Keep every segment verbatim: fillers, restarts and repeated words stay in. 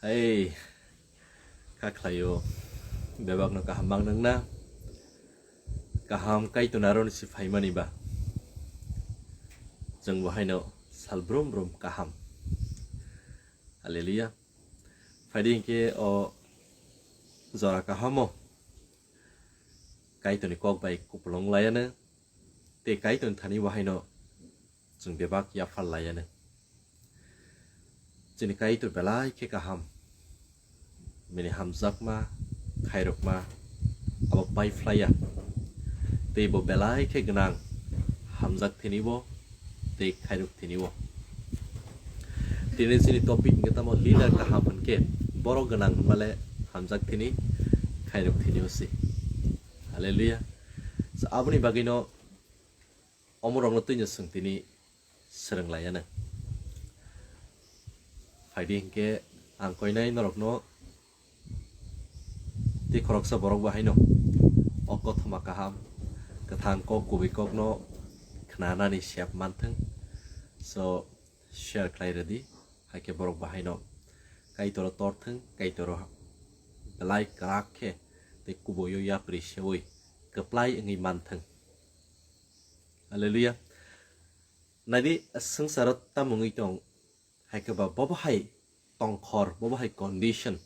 Ei, kha khlaio, bebakno kaham mang nangna, kaham Kaitor aroni si phaimani ba, chwng bo haino sal brum brum kaham. Hallelujah. Phaidi hinkhe o jora kahamo Kaitorni kok bai kupulung laiano, tei Kaitorni thani bo haino chwng bebak yaphar laiano. Chini Kaitor belai khe kaham, bini hamjakma, khairokma abo paiphlaiya. Tei bo belai khe gwnang, hamjak thini bo, tei khairok thini bo. Tini chini topic hwnkhe tamo leader kaham hwnkhe borok gwnang hwnmale hamjak thini, khairok thini o se. Hallelujah. So, aboni bagwino omorokno twino chwng tini swrwng laiano. Phaidi hinkhe ang koinai norokno tei khoroksa borok bo haino o kothoma kaham, kwthang kok, kubui kokno khnanani sep manthwng. So, share khlai rwdi, haikhe borok bo haino Kaitoro torthwng, Kaitoro belai kwrak khe tei kubuio yapri seui kwplai wngwi manthwng. Hallelujah. Naidi, swngcharo tamo wngwi tong, haikhe ba bobo hai tongkhor, bobo hai condition.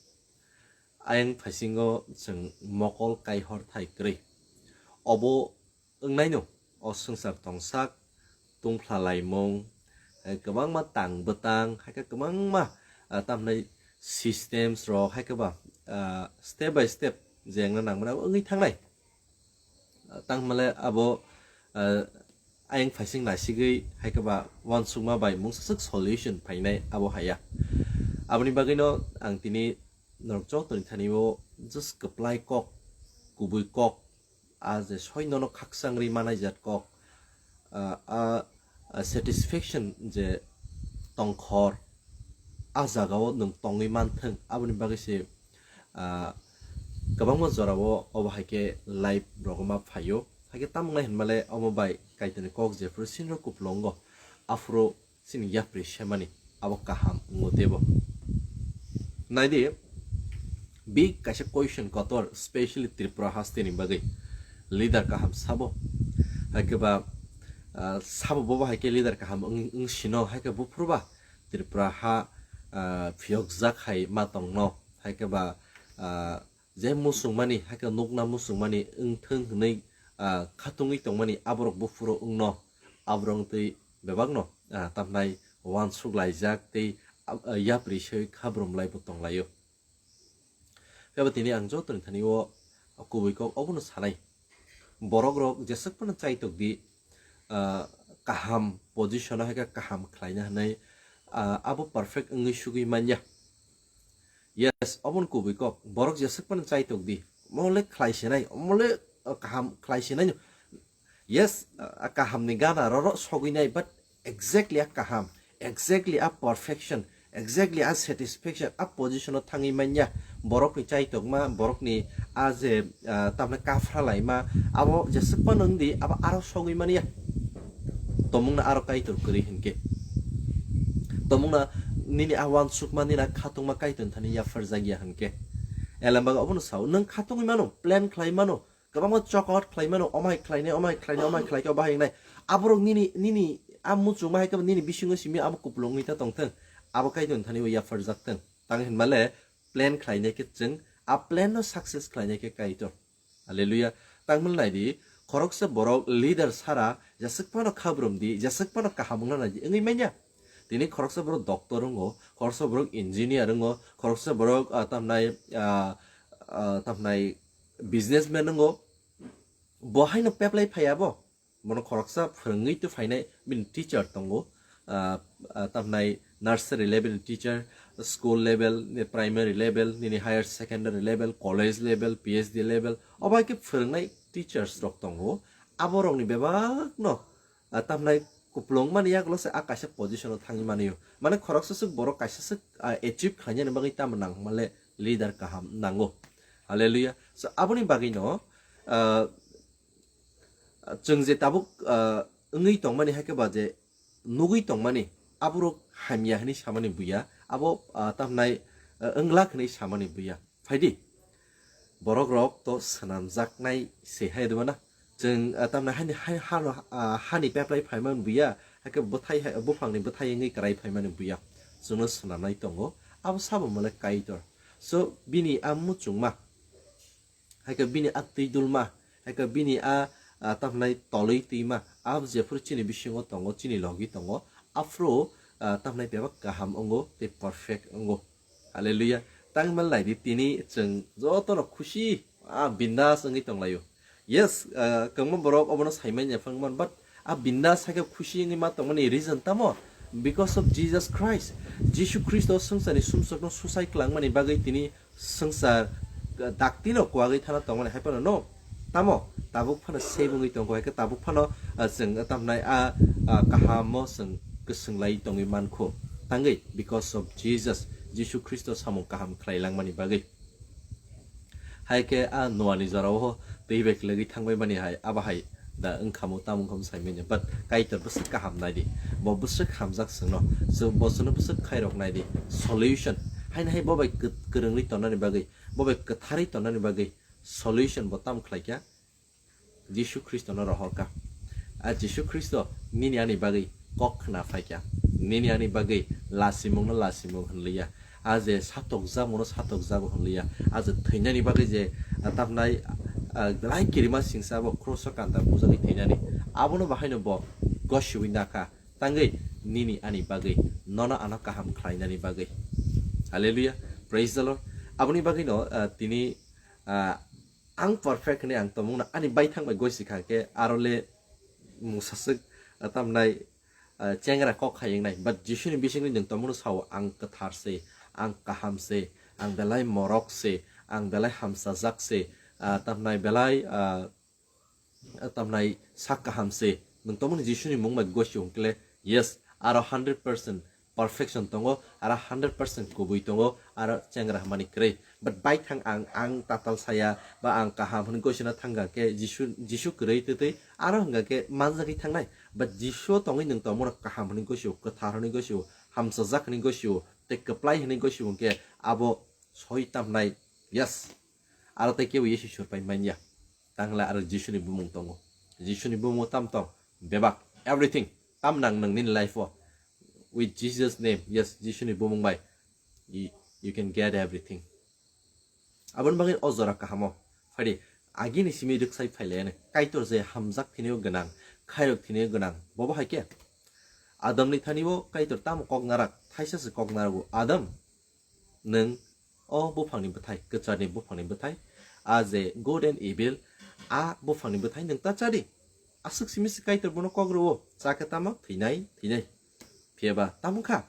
Ayang phaisingo chwng mokol kaihor thai kwrwi. Obo wngnaino, o swngchar tongsak, tungphla laimung, eh, kwbangma tang bwtang, haikhe kwbangma, ah, tamhinai systems rok, haikhe ba, ah, step by step jengna nangmani abo wngwi thangnai. Tangmale abo, ah, ayang phaising naisigwi, haikhe ba uansukma bai mungsaswk solution phainai abo haya. Aboni bagwino ang tini norok jotoni thani o just kwplai kok, kubui kok, a je soi nono khakchangri manaijak kok, ah, ah, ah, satisfaction je tongkhor, a jagao nwng tongwi manthwng, aboni bagwi se, ah, kwbangma jorao obo hai khe live rogoma phaio. Hai khe tamo wngnai hinmale omo bai Kaitorni kok jephuru sinro kupulungo, aphuru chini yapri semani abo kaham wngo tebo. Naidi, big kaisa question kotor, specially Tripura hasteni bagwi leader kaham sabo? Hai khe ba, ah, sabo bobo hai khe leader kaham wng, wng sino, hai khe buphuru ba Tripura ha, ah, phiyokjak hai ma tongno, hai khe ba, ah, je muchungmani, hai khe nukna muchungmani wngthwng hwnwi, ah, khatungwi tongmani aborok buphuru wngno, aborok wngtwi bebakno, ah, tamnai uansuk laijak tei, ah, yapri sewi khabrum laibo tonglaio. Phiya ba tini ang jotoni thani o kubui kok obono sanai. Borok rok jeswk phano chaitok di, ah, kaham position o hai khe kaham khlaina hinwi, ah, abo perfect wngwi sugwi manya. Yes, obono kubui kok. Borok jeswk phano chaitok di. Omo le khlai sinai, omo le, ah, kaham khlai sinai no. Yes, ah, kaham ni gana roro sogwi nai, but exactly a kaham, exactly a perfection, exactly a satisfaction, a position o thangwi manya. Borok ni chaitokma, borok ni a je, ah, tamni kaphra laima, abo jeswk phano wng di, abo aro sogwi manya. Tomungno aro Kaitor kwrwi hinkhe. Tomungno nini a uansukma, nini a khatungma Kaitor thani yapharjakya hinkhe. Elembag obono sao, nwng khatungwi mano, plan khlai mano, kwbangma chokot khlai mano, omai khlainai, omai khlainai, omai khlaikhe, obo hai wngnai. Aborok nini, nini a muchungma hai khe nini bisingo simi abo kupulung wngwi ta tongthwng, abo Kaitor thani bo yapharjaktwng. Tang hinmale plan khlainai khe chwng, a plan no success khlainai khe Kaitor. Hallelujah. Tangmani naidi, khoroksa borok leader sara jeswk phano khabrum di, jeswk phano kaham wngna nai di, wngwi manya. Tini khoroksa borok doctor wngo, khoroksa borok engineer wngo, khoroksa borok, ah, tamnai, ah, ah, tamnai businessman wngo. Bo haino peplai phaiya bo. Bono khoroksa phwrwngwi twi phainai bini teacher tongo, ah, ah, tamnai nursery level ni teacher, school level ni, primary level, nini higher secondary level, college level, P H D level, obo hai khe phwrwngnai teachers rok tongo. Abo rokni bebakno, ah, tamnai kupulung mani yagulo se a kaisa position o thangwi mani o. Mane khoroksa swk borok kaisa swk, ah, achieve khlainani bagwi tamo nang male leader kaham nango. Hallelujah. So aboni bagwino, ah, chwng je tabuk, ah, wngwi tongmani hai khe ba je nugwi tongmani, aborok hamya hwnwi samani buya. Abo, ah, tamhnai, ah, wng glak hwnwi samani buya. Phaidi, borok rok to swnamjaknai se hai dwmana. Chwng, ah, tamna hani, hani, hano, ah, hani peplai phaimani buya, hakhe bwthai hai, buphangni bwthai wngwi kwrai phaimani buya. Chwngno swnamnai tongo, abo sabo mole Kaitor. So, bini a muchungma, hakhe bini a twi dulma, hakhe bini a, ah, tamhnai tolwi twima, abo jephuru chini bisingo tongo, chini logi tongo, aphuru, ah, tamhnai bebak kaham wngo tei perfect wngo. Hallelujah. Tangmal naidi tini chwng jotono khusi, ah, bindas wngwi tonglaio. Yes, ah, kwbangma borok obono saimanya phangman, but a bindas hai khe khusi wngwi ma tongmani reason tamo? Because of Jesus Christ. Jisu Khristo swngcharni sumsokno susai kwlangmani bagwi tini swngchar, ah, daktino kwagwi thana tongmani hai phano no. Tamo tabuk phano save wngwi tongkho, hai khe tabuk phano, ah, chwng tamhnai a, ah, kahamo chwng kwswnglai tongwi mankho. Tangwi because of Jesus, Jisu Khristo samung kaham khlai langmani bagwi. Hai khe a Noani jorao twi bai kwlwgwi thangbai mani hai, abo hai da wngkhamo, tamo wngkhamo sai manya. But Kaitor bwswk kaham naidi, bo bwswk hamjak chwngno, chwng bo chwngno bwswk khairok naidi. Solution haino hai bo bai kwt-, kwrwngwi tonnani bagwi, bo bai kwtharwi tonnani bagwi solution bo tamo khlaikha? Jisu Khristono rohorkha. A Jisu Khristo nini ani bagwi kok khna phaikha. Nini ani bagwi lasimungno lasimung hwnliya. A je satokjakmungno satokjago hwnliya. A je thwinani bagwi je, ah, tamnai, ah, belai kirima singsa bo kroso kanta bujagwi thwinani. Abono bahaino bo gosiwi nakha. Tangwi nini ani bagwi, nono ano kaham khlainani bagwi. Hallelujah. Praise the Lord. Aboni bagwino, ah, tini, ah, ang perfect hwnwi ang tongmungno ani baithang bai gosi kha khe, aro le mungsaswk, ah, tamnai, ah, chengra kok hai wngnai. But Jisuni bisingni nwng tongmungno sao, "Ang kwthar se, ang kaham se, ang belai morok se, ang belai hamsajak se, ah, tamnai belai, ah, ah, tamnai sak kaham se." Nwng tongmungni Jisuni mung bai gosi hwnkhe le, yes, aro hundred percent perfection tongo, aro hundred percent kubui tongo, aro chengra hwnmani kwrwi. But baithang ang, ang tatal saya, ba ang kaham hwnwi gosina thangkha khe Jisu, Jisu kwrwi twtwi aro hwnkha khe manjagwi thangnai. But Jisu tongwi nwng tongmano kaham hwnwi gosio, kwthar hwnwi gosio, hamsajak hwnwi gosio, tei kwplai hwnwi gosio hwnkhe abo soi tamnai, yes. Aro tei kebo Yesu surpai manya. Tangla aro Jisuni bumung tongo. Jisuni bumung tam tong, bebak, everything. Tam nang nang nini life o. With Jesus name, yes, Jisuni bumung bai, you, you can get everything. Aboni bagwi o jora kahamo. Phaidi, agini simi rwksai phailaiyani. Kaitor je hamjak thini o gwnang, khairok thini o gwnang. Bobo hai khe? Adamni thani o Kaitor tamo kok narak, thaisa se kok narago. Adam, nwng o buphangni bwthai, kwcharni buphangni bwthai, a je good and evil, a buphangni bwthai nwng ta chadi. Aswk simi se Kaitor bono kok rwo, chakhe tamo thwinai, thwinai. Phiyaba tamo kha?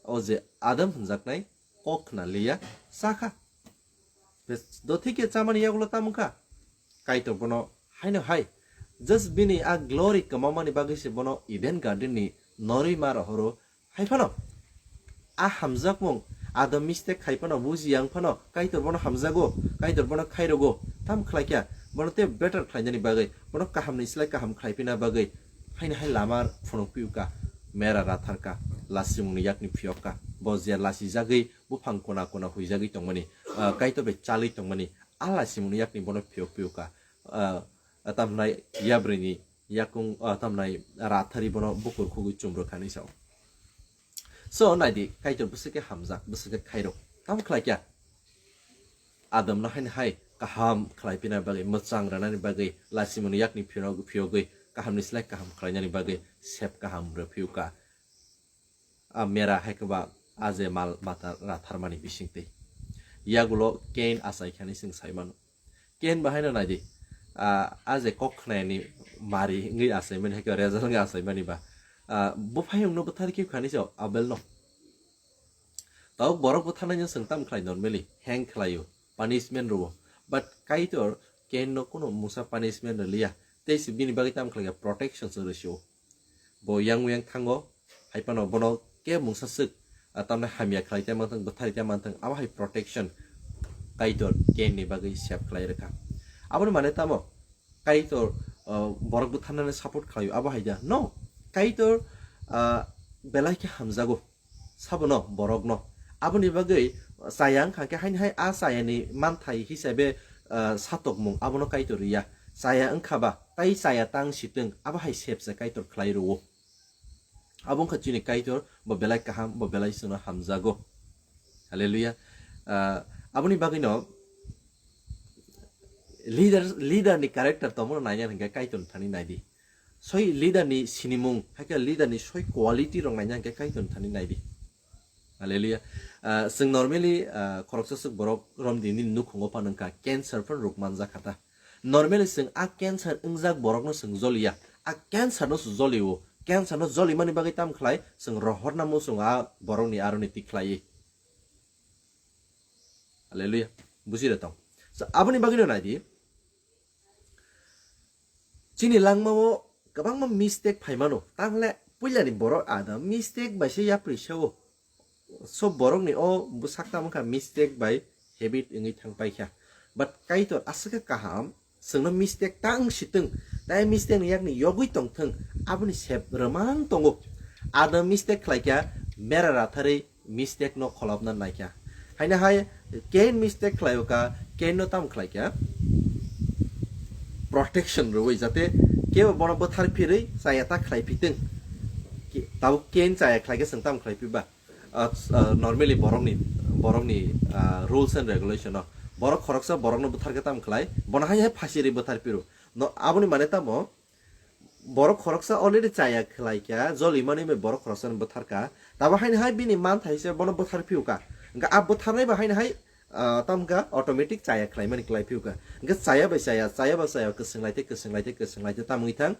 O je Adam hwnjaknai kok khna liya, chakha. Bes, do thik khe chamani yagulo tamo kha? Kaitor bono haino hai, just bini a glory kwmamani bagwi se bono Eden Garden ni norwi ma rohoro. Hai phano a hamjakmung, Adam mistake khai phano, buji yang phano, Kaitor bono hamjago, Kaitor bono khairogo, tam khlai kha, bono tei better khlainani bagwi, bono kahamni slai kaham khlai phina bagwi, haino hai lama phunuk piu kha, mera rathar kha, lasimungni yakni phiyok kha, bo je lasi jagwi, buphang kona kona huijagwi tongmani, ah, Kaitor bai chalwi tongmani, a lasimungni yakni bono phiyok piu kha, ah, tamnai yabrwini yakung, ah, tamnai rathari bono bukur khugwi chumrwkha hinwi sao. So, naidi, Kaitor bwswk khe hamjak, bwswk khe khairok. Tamo khlai kha? Adamno haino hai kaham khlai pina bagwi, mwchang rwnani bagwi, lasimungni yakni phiyok-, phiyogwi, kahamni slai kaham khlainani bagwi, sep kaham rw phiu kha. A mera hai khe ba a je mal mata ratharmani bisingtwi. Yagulo Cain achai kha hinwi chwng sai mano. Cain bo haino naidi, ah, a je kok khnaini mari wngwi achaimani, hai khe result wngwi achaimani ba, ah, buphayungno bwthar khe khani se Abelno. Tabuk borok bwtharnaino chwng tamo khlai normally, hang khlaio, punishment rwo. But Kaitor Cainno kuno mungsa punishment rwliya, tei se bini bagwi tamo khlai kha, protection se rwsio. Bo yang yang thango, hai phano bono kebo mungsa swk, ah, tamni hamya khlai tei manthang, bwthari tei manthang, abo hai protection Kaitor Cain ni bagwi save khlai rwkha. Aboni mane tamo Kaitor, ah, borok bwtharnani support khlaio, abo hai da? No, Kaitor, ah, belai khe hamjago. Sabono borokno Aboni bagwi chaya wngkha khe haini hai a chayani manthai hisabe, ah, satokmung abono Kaitor riya. Chaya wngkha ba, tai chaya tang sitwng, abo hai sepsa Kaitor khlai rwo. Abo wngkha chini Kaitor, bo belai kaham, bo belai chwngno hamjago. Hallelujah. Ah, aboni bagwino leader, leader ni character tongmano naina hwnkhe Kaitor thani naidi. Soi leader ni sinimung, hakhe leader ni soi quality rok naina hwnkhe Kaitor thani naidi. Hallelujah. Ah, chwng normally, ah, khoroksa swk borok romdi nini nukhungo phano wngkha, cancer phano rok manjak kha ta. Normally chwng a cancer wngjak borokno chwng joliya, a cancer no se jolio, cancer no jolimani bagwi tam khlai chwng rohorna muchung a borokni aroni tikhlai. Hallelujah. Buji re tong. So, aboni bagwino naidi. Chini langmao kwbangma mistake phaimano. Tangle puilani borok ada mistake bai se yapri sao. So borokni o bwsak tamo kha mistake bai habit wngwi thang paikha. But Kaitor aswk khe kaham, chwngno mistake ta wng sitwng, tai mistake ni yakni yogwi tongthwng, aboni sep rwmang tongo. Adam mistake khlaikha, mera ratharwi mistake no kholopna naikha. Haina hai Cain mistake khlaio ka, Cain no tam khlaikha, protection rwui, jate kebo bono bwthar phirwi chaya ta khlai phitwng. Ki-, tabuk Cain chaya khlaikhe chwng tam khlai phiba? Ah, ah, normally borokni, borokni, ah, rules and regulation no borok khoroksa borokno bwtharkhe tam khlai, bono hai hai phasiri bwthar phiro. No, aboni mane tamo, borok khoroksa already chaya khlai kha, joli mani bai borok khoroksa no bwthar kha. Tabo haini hai bini man thai se bono bwthar phiu kha. Hwnkhe a bwtharnai ba haini hai, ah, tam kha automatic chaya khlai mani khlai phiu kha. Hwnkhe chaya bai chaya, chaya bai chaya, kwswng lai tei kwswng lai tei kwswng lai tei tamwi thang.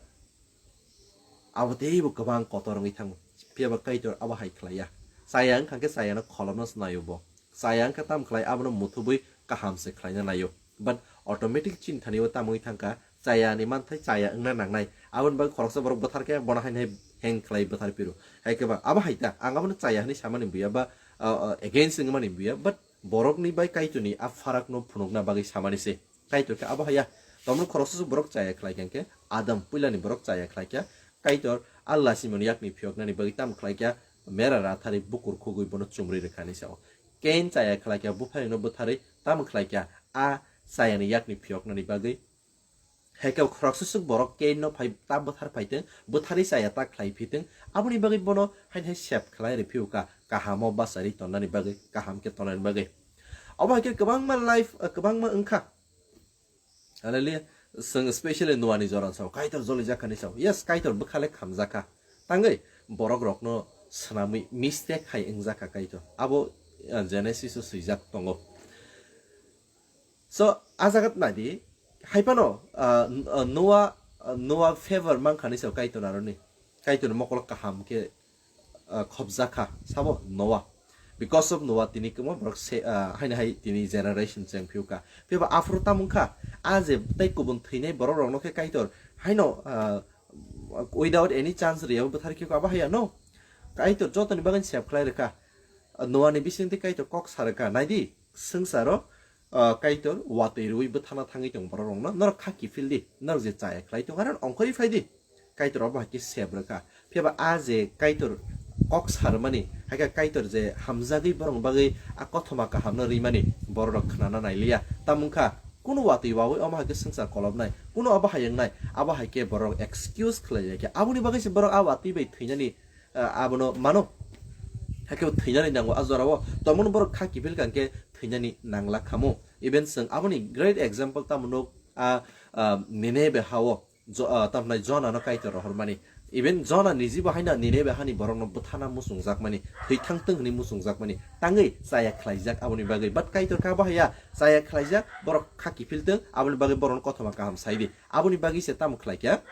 Abo teibo kwbang kotor wngwi thango. Phiya ba Kaitor abo hai khlai ya. Chaya wngkha khe chaya no kholopno se naio bo. Chaya wngkha tam khlai abono muthubwi kaham se khlaina naio. But automatic chini thani o tamwi thangkha, chaya ni manthai chaya wngna nangnai. Aboni bagwi khoroksa borok bwthar khe bono haini hai heng khlai bwthar phiro. Hai khe ba abo hai ta, ang abono chaya hinwi samani buya ba, uh, uh, against wngmani buya, but borokni bai Kaitorni a pharakno phunukna bagwi samani se. Kaitor khe abo haya. Tamoni khoroksa borok chaya khlai kha khe Adam puilani borok chaya khlai kha. Kaitor a lasimoni yakni phiyoknani bagwi tam khlai kha, mera ratharwi bukur khugwi bono chumri rwkha hinwi sao. Cain chaya khlai kha, bupharino bwtharwi tam khlai kha, a chayani yakni phiyoknani bagwi. Hai khe khoroksa swk borok Cain no phai ta bwthar phai tong, bwtharwi chaya ta khlai phi tong, aboni bagwi bono haini hai sep khlai rw phiu kha, kahamo bachari tonnani bagwi, kaham khe tonnani bagwi. Obo hai khe kwbangma life, kwbangma wngkha. Hallelujah. Chwng specially Noah ni jora sao, Kaitor joli jak kha ni sao. Yes, Kaitor bwkha le khamjak kha. Tangwi borok rokno swnamwi mistake hai wngjak kha Kaitor. Abo, uh, Genesis o swijak tongo. So, a jaga nai di, hai phano, uh, N-, uh, Noah, uh, Noah favor mang kha ni sao Kaitor aroni. Kaitor mokol kaham khe, ah, khobjak kha, sabo Noah. Because of Noah tini kwma borok se, ah, haino hai tini generation cheng phiu kha. Phiya ba aphuru tamo wng kha, a je tei kubun thwinai borok rokno khe Kaitor haino, ah, without any chance riyabo bwthar khe abo haya no. Kaitor jotoni bagwi save khlai rwkha. Ah, Noah ni bisingtwi Kaitor kok sa rwkha. Nai di, swngcharo, ah, Kaitor watwi rwui bwthana thangwi tong borok rokno. Norok kha kiphil di, norok je chaya khlai tong, aro ongkhorwi phai di. Kaitor abo hai khe sep rwkha. Phiya ba a je Kaitor kok sa rwmani, hai khe Kaitor je hamjagwi borokni bagwi a kothoma kahamno rimani borok rok khnana nai liya. Tamo wng kha, kunu watwi wawi omo hai khe swngchar kolopnai, kunu abo hai wngnai, abo hai khe borok excuse khlai lai kha. Aboni bagwi se borok a watwi bai thwinani, ah, abono mano. Hai khe bo thwinani nango a jorao. Tongmani borok kha kiphil kha hwnkhe thwinani nangla khamu. Even chwng aboni great example tamo nuk a, ah, Ninebe hao. Jo-, ah, tamhnai Jona no Kaitor rohormani. Even Jona niji bo haino Ninebe hani borokno bwthana muchungjakmani, thwi thangtwng hwnwi muchungjakmani, tangwi chaya khlaijak aboni bagwi. But Kaitor kha bo haya, chaya khlaijak, borok kha kiphiltwng, aboni bagwi borokno kothoma kaham sai di. Aboni bagwi se tamo khlai kha?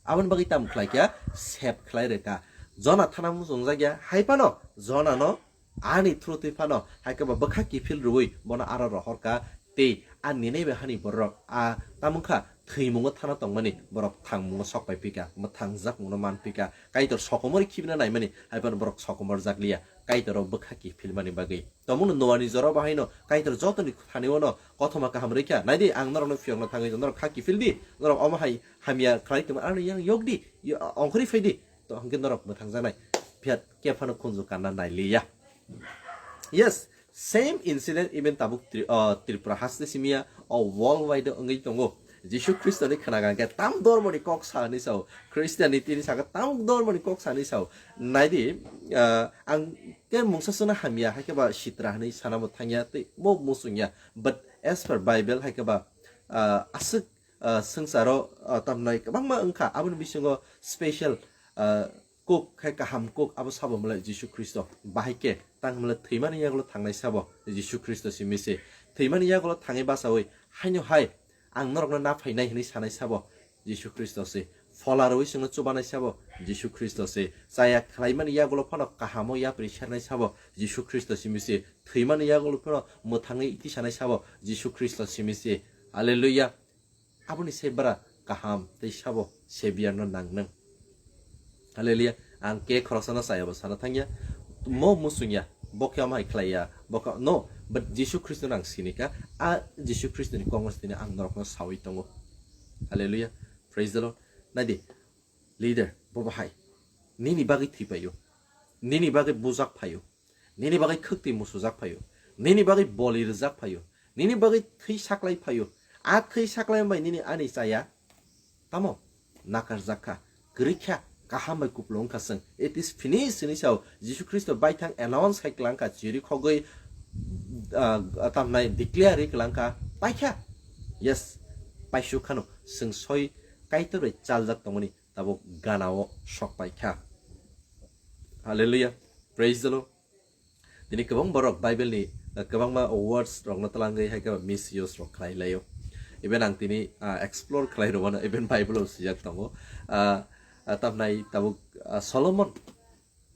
Aboni bagwi tamo khlai kha? Save khlai rwkha. Jona thana muchungjak ya, hai phano Jona no ani through twi phano hai khe bo bwkha kiphil rwui bono aro rohor kha, tei a Ninebe hani borok a tamo wng kha thwimungo thana tongmani borok thangmungo sok pai phi kha, mwthangjakmungno man phi kha, Kaitor sokomorwi khibina naimani hai phano borok sokomorjak liya, Kaitoro bwkha kiphilmani bagwi. Tamo wngkha Noani jorao bo haino Kaitor jotoni thani ono kothoma kaham rwkha, nai di, ang norokno phiyokna thangwi norok kha kiphil di, norok omo hai hamya khlai tongma aroni yang yok di, yo-, ongkhorwi phai di. To hwnkhe norok mwthangjaknai, phiya khe phano khunju kanna nai liya. Yes, same incident even tabuk Tri- uh, Tripura haste simia o worldwide wngwi tongo. Jisu Khristo ni khnaga hwnkhe tam dormo ni kok sa hwnwi sao, Christianity ni saka tam dormo ni kok sa hwnwi sao. Naidi, uh, ang ke mungsa sona hamya, hai khe ba sitra hwnwi sana bo thangya, tei bo musungya. But as per Bible, hai khe ba, uh, aswk, uh, swngcharo, uh, tamnai kwbangma wngkha, aboni bisingo special, uh, kok khe kaham kok abo sabo mole Jisu Khristo. Bahai khe tang mole thwimani yagulo thangnai sabo Jisu Khristo simi se. Thwimani yagulo thangwi basawi haino hai ang norokno na phainai hwnwi sanai sabo Jisu Khristo se. Phola rwi chwngno chubanai sabo Jisu Khristo se. Chaya khlaimani yagulo phano kahamo yapri sernai sabo Jisu Khristo simi se. Thwimani yagulo phano mwthangwi iti sanai sabo Jisu Khristo simi se. Hallelujah. Aboni se bara kaham tei sabo Savior no nangnang. Hallelujah. Ang ke khoroksa no chaya bo sana thangya. Mo musungya. Bo khe amhai khlaiya. Bo khe, no. But Jisu Khristo no ang sinika. A Jisu Khristo ni kok no sini ang norok no sawi tongo. Hallelujah. Praise the Lord. Naidi. Leader, bo bahai. Nini bagwi thwi paio. Nini bagwi bujak phaio. Nini bagwi khwktwi musujak phaio. Nini bagwi boli rwjak phaio. Nini bagwi thwi saklai phaio. A thwi saklai bai nini ani chaya. Tamo? Nakarjak kha. Kwrwi kha. Kaham bai kupulung wngkha chwng. It is finished hwnwi sao. Jisu Khristo baithang announce khai kwlangkha. Chiri khogwi, ah, tamnai declare ri kwlangkha. Paikha. Yes. Paisuk khano. Chwng soi Kaitor bai chaljak tongmani. Tabuk ganao sok pai kha. Hallelujah. Praise the Lord. Tini kwbang borok Bible ni, uh, kwbangma words rokno twlangwi hai khe misuse rok khlai laio. Even ang tini, uh, explore khlai rwmano, even Bible o swijak tongo. Uh, uh, tamnai tabuk, uh, Solomon.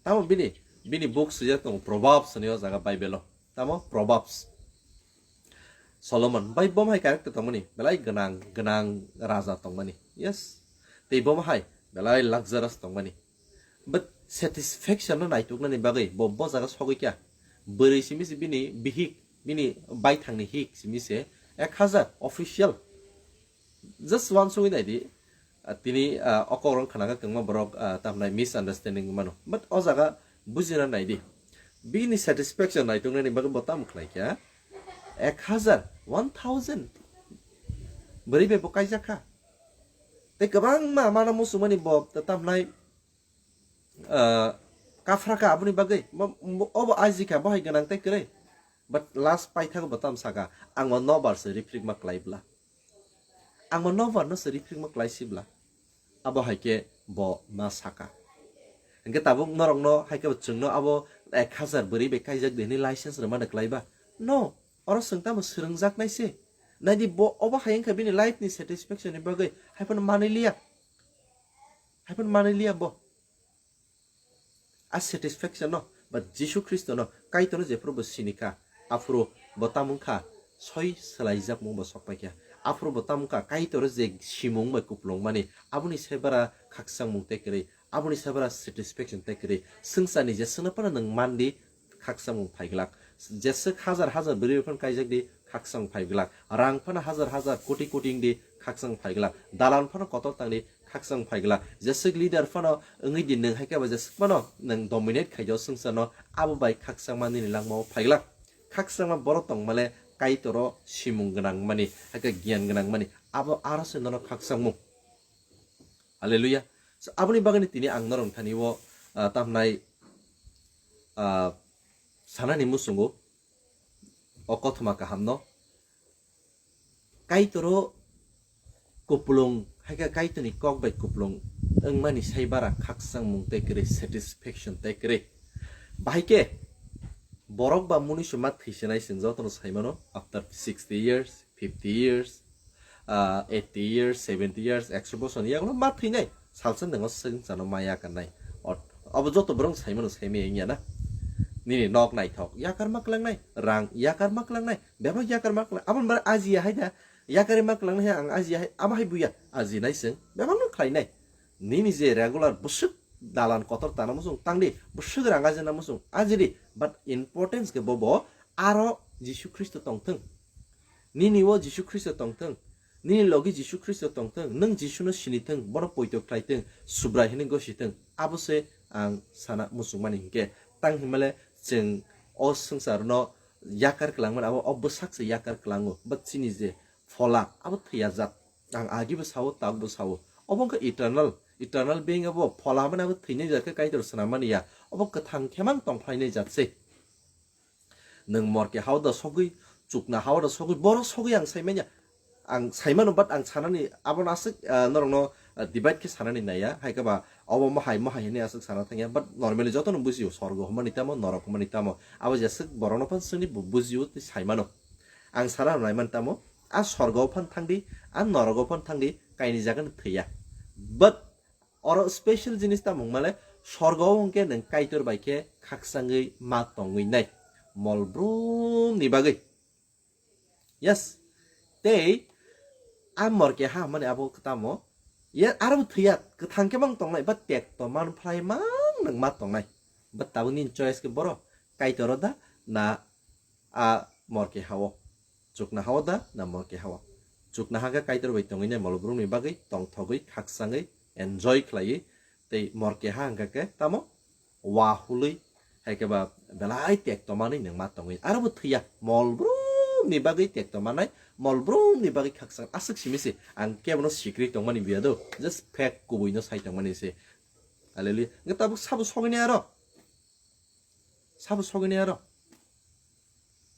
Tamo bini, bini book swijak tongo, Proverbs hwnwi o jaga Bible o. Tamo Proverbs. Solomon bai bo hai character tongmani, belai gwnang, gwnang raja tongmani. Yes. Tei bo hai belai luxurious tongmani. But satisfaction no naituknani bagwi bo, bo jaga sogwi kya. Bwrwi simi se bini bihik, bini baithangni hik simi se ek hajar official. Just uansugwi naidi, ah, tini, ah, o kokrok khna khe kwbangma borok, ah, tamnai misunderstanding mano. But o jaga bujina naidi. Bini satisfaction naituknani bagwi bo tamo khlai kha? Ek hajar, one thousand. Bwrwi bai bo kaijak kha. Tei kwbangma mana musumani bo tamnai, ah, kaphra kha aboni bagwi. Mo-, mo-, obo ajikha, bo hai gwnang tei kwrwi. But last paithago bo tamo saka, ang o nobar se riphrikma klai bla. Ang o nobar no se riphrikma klai si bla. Abo hai khe bo ma saka. Hingke tabuk norok no hai khe bo chwng no abo ek hajar bwrwi bai kaijak di hwnwi license rwmani klai ba? No, oro chwng tamo swrwngjak nai se. Naidi bo obo hai wngkha bini life ni satisfaction ni bagwi hai phano manwi liya. Hai phano manwi liya bo. A satisfaction no, but Jisu Khristo no, Kaitor no jephuru bo sini kha, aphuru bo tamo wngkha, soi swlaijakmung bo sok pai kha. Aphuru bo tamo wngkha, Kaitor je simung bai kupulung mani, aboni se bara khakchangmung tei kwrwi, aboni se bara satisfaction tei kwrwi. Swngcharni jeswkno phano nwng man di, khakchangmung phai glak. Jeswk hajar hajar bwrwi phano kaijak di, khakchang phai glak. Rang phano hajar hajar koti koti wng di, khakchang phai glak. Dalan phano kotor tang di, khakchang phai glak. Jeswk leader phano wngwi di nwng, hai khe ba jeswk phano nwng dominate khai di o swngcharno, abo bai khakchangma nini langmao phai glak. Khakchangma borok tongmale Kaitoro simung gwnang mani, hai khe giyan gwnang mani, abo aro se nono khakchangmung. Hallelujah. So, aboni bagwino tini ang norok thani o, ah, tamnai, ah, sanani muchungo o kothoma kahamno. Kaitoro kupulung, hai khe Kaitorni kok bai kupulung wngmani sai bara khakchangmung tei kwrwi, satisfaction tei kwrwi. Bahai khe borok ba munuisu ma thwisinai chwng jotono sai mano, after sixty years, fifty years, ah, eighty years, seventy years, ekso bosorni yagulo ma thwinai, salsa nwngo swngcharno ma yakarnai. Ot-, obo joto borok sai mano, sai maya wngya na? Nini nok naithok yakar ma kwlangnai, rang yakar ma kwlangnai, bebak yakar ma kwlang-, aboni bagwi ajiya hai da, yakarwi ma kwlangnai hai ang ajiya hai, abo hai buya, ajinai chwng, bebakno khlainai. Nini je regular bwswk dalan kotor tana muchung tangdi, bwswk rang ajina muchung ajidi, but importance khe bobo aro Jisu Khristo tongthwng. Nini o Jisu Khristo tongthwng, nini logi Jisu Khristo tongthwng, nwng Jisuno sinithwng, bono poito khlaithwng, Subrai hwnwi gosithwng, abo se ang sana muchungmani hinkhe. Tang hinmale chwng o swngcharno yakar kwlangmani abo o bwsak se yakar kwlango, but chini je phola abo thwiya jat. Ang agibo sao, takbo sao. Obo wngkha eternal, eternal being abo phola hwnmani abo thwinai jat khe Kaitor swnammani ya. Obo kwthang khemang tongphlainai jat se. Nwng morke hao da sogwi, chukna hao da sogwi, boro sogwi ang saimanya. Ang saimano, but ang sanani abono aswk, ah, norokno, ah, divide khe sanani naiya. Hai khe ba obo mohai, mohai hinwi aswk sana thangya. But normally jotono bujio, sorgo hwnmani tamo, norok hwnmani tamo. Abo jeswk borokno phan swngwi bo bujio tei saimano. Ang sana naimani tamo, a sorgo phan thangdi, a norogo phan thangdi, kaini jagani thwiya. But oro special jinis tamo wngmale, sorgo o hwnkhe nwng Kaitor bai khe khakchangwi ma tongwi nai. Mol brumni bagwi. Yes. Tei a morke ha hwnmani abo tamo. Ye aro thwiya kwthang khe mang tongnai, but tek to man phlai mang nwng ma tongnai. But tabuk nini choice khe boro Kaitor o da na a morke hao. Chukna hao da na morke hao. Chukna ha khe Kaitor bai tongwi nai mol brumni bagwi tongthogwi khakchangwi enjoy khlaiwi tei morke ha hwnkha khe tamo wa hului, hai khe ba belai tek tomanwi nwng ma tongwi. Aro bo thwiya, mol brumni bagwi tek tomanai, mol brumni bagwi khakchang aswk simi se. Ang kebono sikri tongmani biya do, just fact kubui no sai tongmani se. Hallelujah. Nge tabuk sabo sogini aro? Sabo sogini aro?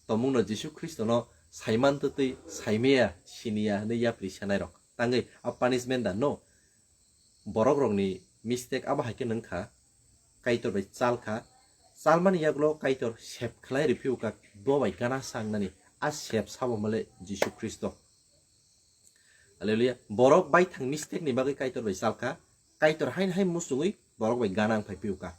Tomungno Jisu Khristono saiman twtwi saimaya, siniya hwnwi yapri sanai rok. Tangwi a punishment da no? Borok rokni mistake abo hai khe nwng kha, Kaitor bai chal kha, chalmani yagulo Kaitor sep khlai riphiu kha, bo bai gana sangnani a sep sabo male Jisu Khristo. Hallelujah. Borok bai thang mistake ni bagwi Kaitor bai chal kha, Kaitor hain hai muchungwi borok bai gana wng phai phiu kha.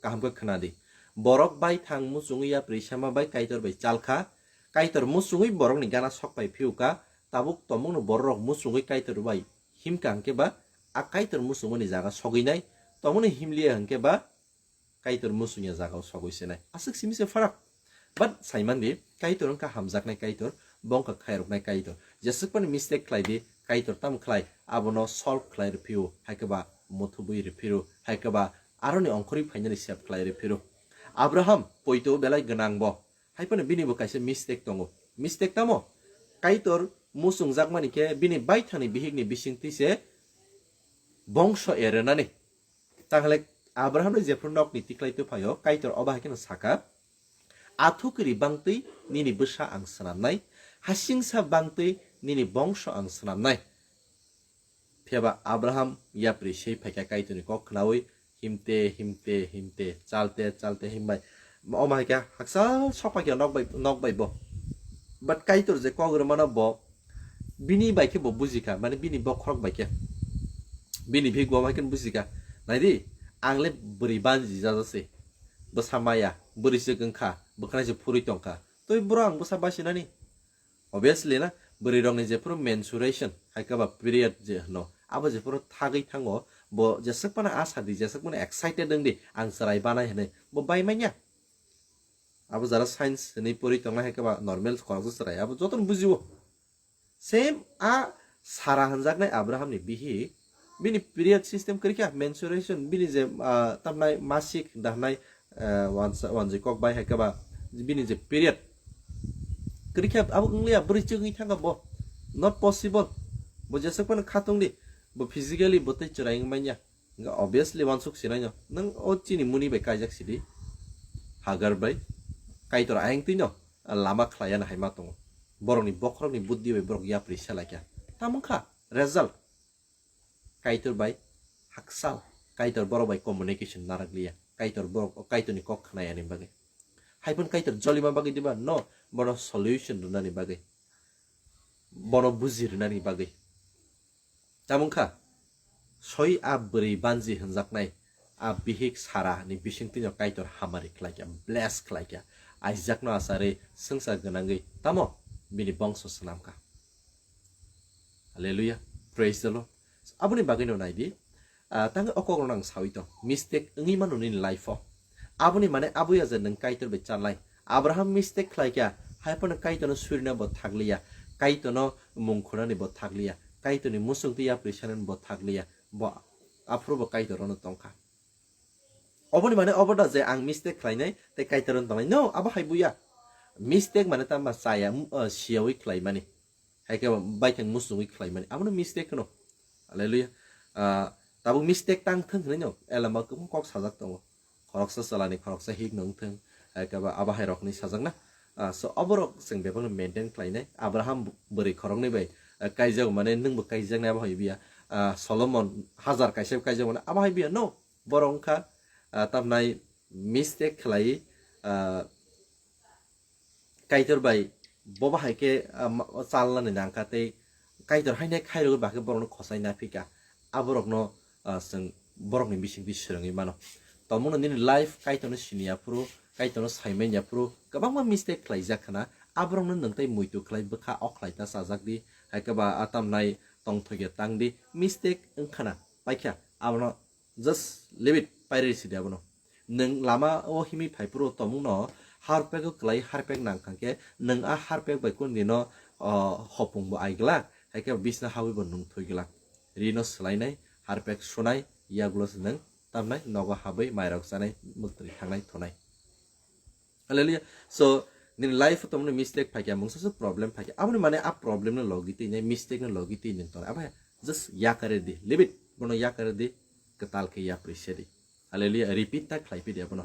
Kaham khe khna di. Borok bai thang muchungwi yapri sama bai Kaitor bai chal kha, Kaitor muchungwi borokni gana sok phai phiu kha, tabuk tomungno borok muchungwi Kaitor bai himkha hwnkhe ba a Kaitor muchungmani jaga sogwi nai, tomungno himliya hwnkhe ba Kaitor muchungya jaga o sogwi se nai. Aswk simi se pharak. But saimandi, Kaitor wngkha hamjaknai Kaitor, bo wngkha khairoknai Kaitor. Jeswk phano mistake khlai di, Kaitor tamo khlai, abono solve khlai rwphio, hai khe ba muthubwi rwphiro, hai khe ba aroni ongkhorwi phainani sep khlai rwphiro. Abraham poito belai gwnang bo, hai phano bini bo kaisa mistake tongo. Mistake tamo? Kaitor muchungjakmani khe bini baithani bihikni bisingtwi se bongso erenani. Tanghalek Abrahamni jephru nokni tikhlai twi phaio, Kaitor obo hai kheno saka, "Athukiri bangtwi nini bwsa ang swnamnai, hasingsa bangtwi nini bongso ang swnamnai." Phiyaba Abraham yapri sei phaikha Kaitorni kok khnaui, himte, himte, himte, chalte, chalte himbai. Omo hai khe haksa sokphaikha nok bai, nok bai bo. But Kaitor je kok rwmano bo, bini bai khe bo bujikha, mane bini bokhorok bai khe. Bini bihik bo bai khe bujikha. Naidi, ang le bwrwi banji jajase. Bwsa maya, bwrwi se wngkha, bwkhanai se phurwi tongkha. Twi bro ang bwsa basinani. Obviously na, bwrwi rokni jephuru menstruation, hai khe ba period je hwno, abo jephuru thagwi thango, bo jeswk phano asa di, jeswk phano excited wng di, ang chwrai banai hinwi, bo bai manya. Abo jara science hinwi pori tongnai hai khe ba normal khoroksa chwrai, abo jotono bujio. Same a Sara hwnjaknai Abrahamni bihik, bini period system kwrwi kha, menstruation, bini je, ah, tamnai masik dahnai, ah, wansa-, wanjwi kok bai hai khe ba bini je period kwrwi kha, abo wngliya, bwrwi chwngwi thangkha bo, not possible. Bo jeswk phano khatungdi, bo physically bo tei chwrai wng manya. Hwnkhe obviously wansuk sinaino, nwng o chini muni bai kaijak sidi, Hagar bai, Kaitor ayang twino lama khlaiya na hai ma tongo. Borokni bokhorokni buddhi bai borok yapri selaikha. Tamo wngkha result. Kaitor bai hakchal, Kaitor borok bai communication narakliya, Kaitor borok, Kaitorni kok khnayani bagwi. Hai phano Kaitor jolima bagwi diba? No, bono solution rwnani bagwi, bono buji rwnani bagwi. Tamo wngkha, soi a bwrwi banji hwnjaknai, a bihik Sara ni bisingtwino Kaitor hamari khlaikha, bless khlaikha, Isaac no asari swngchar gwnangwi tamo bini bongso swnamkha. Hallelujah. Praise the Lord. Aboni bagwino naidi, ah, tangwi o kokrokno ang sawi tong. Mistake wngwi mano nini life-o. Aboni mane aboya je nwng Kaitor bai chalnai. Abraham mistake khlaikha, hai phano Kaitorno surina bo thakliya. Kaitorno mung khunani bo thakliya. Kaitorni muchungtwi yapri sanani bo thakliya. Bo aphuru bo Kaitor ono tongkha. Oboni mane obo da je ang mistake khlainai tei Kaitor wng tongnai? No, abo hai buya. Mistake mane tamo chaya, m-, uh, siyawi khlaimani. Hai khe baithang muchungwi khlaimani. Abono mistake hwno. Hallelujah. Uh, tabuk mistake tang thung hwnwi no elama kwbang kok sajak tongo. Khoroksa chalani khoroksa hik no wng thung. Hai khe ba abo hai rokni sajak na. Uh, so oborok chwng bebakno maintain khlainai. Abraham bwrwi khoroknwi bai, uh, kaijak mane nwngbo kaijaknai abo hai biya. Uh, Solomon hajar kaisa kaijak mane abo hai biya. No, borok wngkha, ah, tamnai mistake khlai, ah, Kaitor bai bo bahai khe, ah, ma-, chalnani nangkha tei Kaitor haino khairogwi ba khe borokno khosai naphika. Aborokno, ah, chwng borokni bisingtwi swrwngwi mano. Tongmungno nini life Kaitorno siniya phuru, Kaitorno saimanya phuru kwbangma mistake khlaijak khna. Aborokno nwng tei muitu khlai bwkha o khlai ta chajak di. Hai khe ba, ah, tamnai tongthokya tang di. Mistake wngkhana paikha. Abono just leave it, pairwi sidi abono. Nwng lama o himwi phai phuru tongmungno harpek o kwlai harpek nang kha khe nwng a harpek bai kundino, o, hopung bo ai glak, hai khe bisna hawi bo nwng thwi glak. Rino swlainai, harpek sunai, yagulo se nwng tamnai, nogo habwi mairok chanai, mwtwi thangnai thunai. Hallelujah. So, nini life o tongmani mistake phaikha, mungsa se problem phaikha. Aboni mane a problem no logi twi nai, mistake no logi twi nai tong. Abo just yakare di, leave it. Bono yakare di, kwtal khe yapri se di. Hallelujah. Repeat ta khlai phi di abono.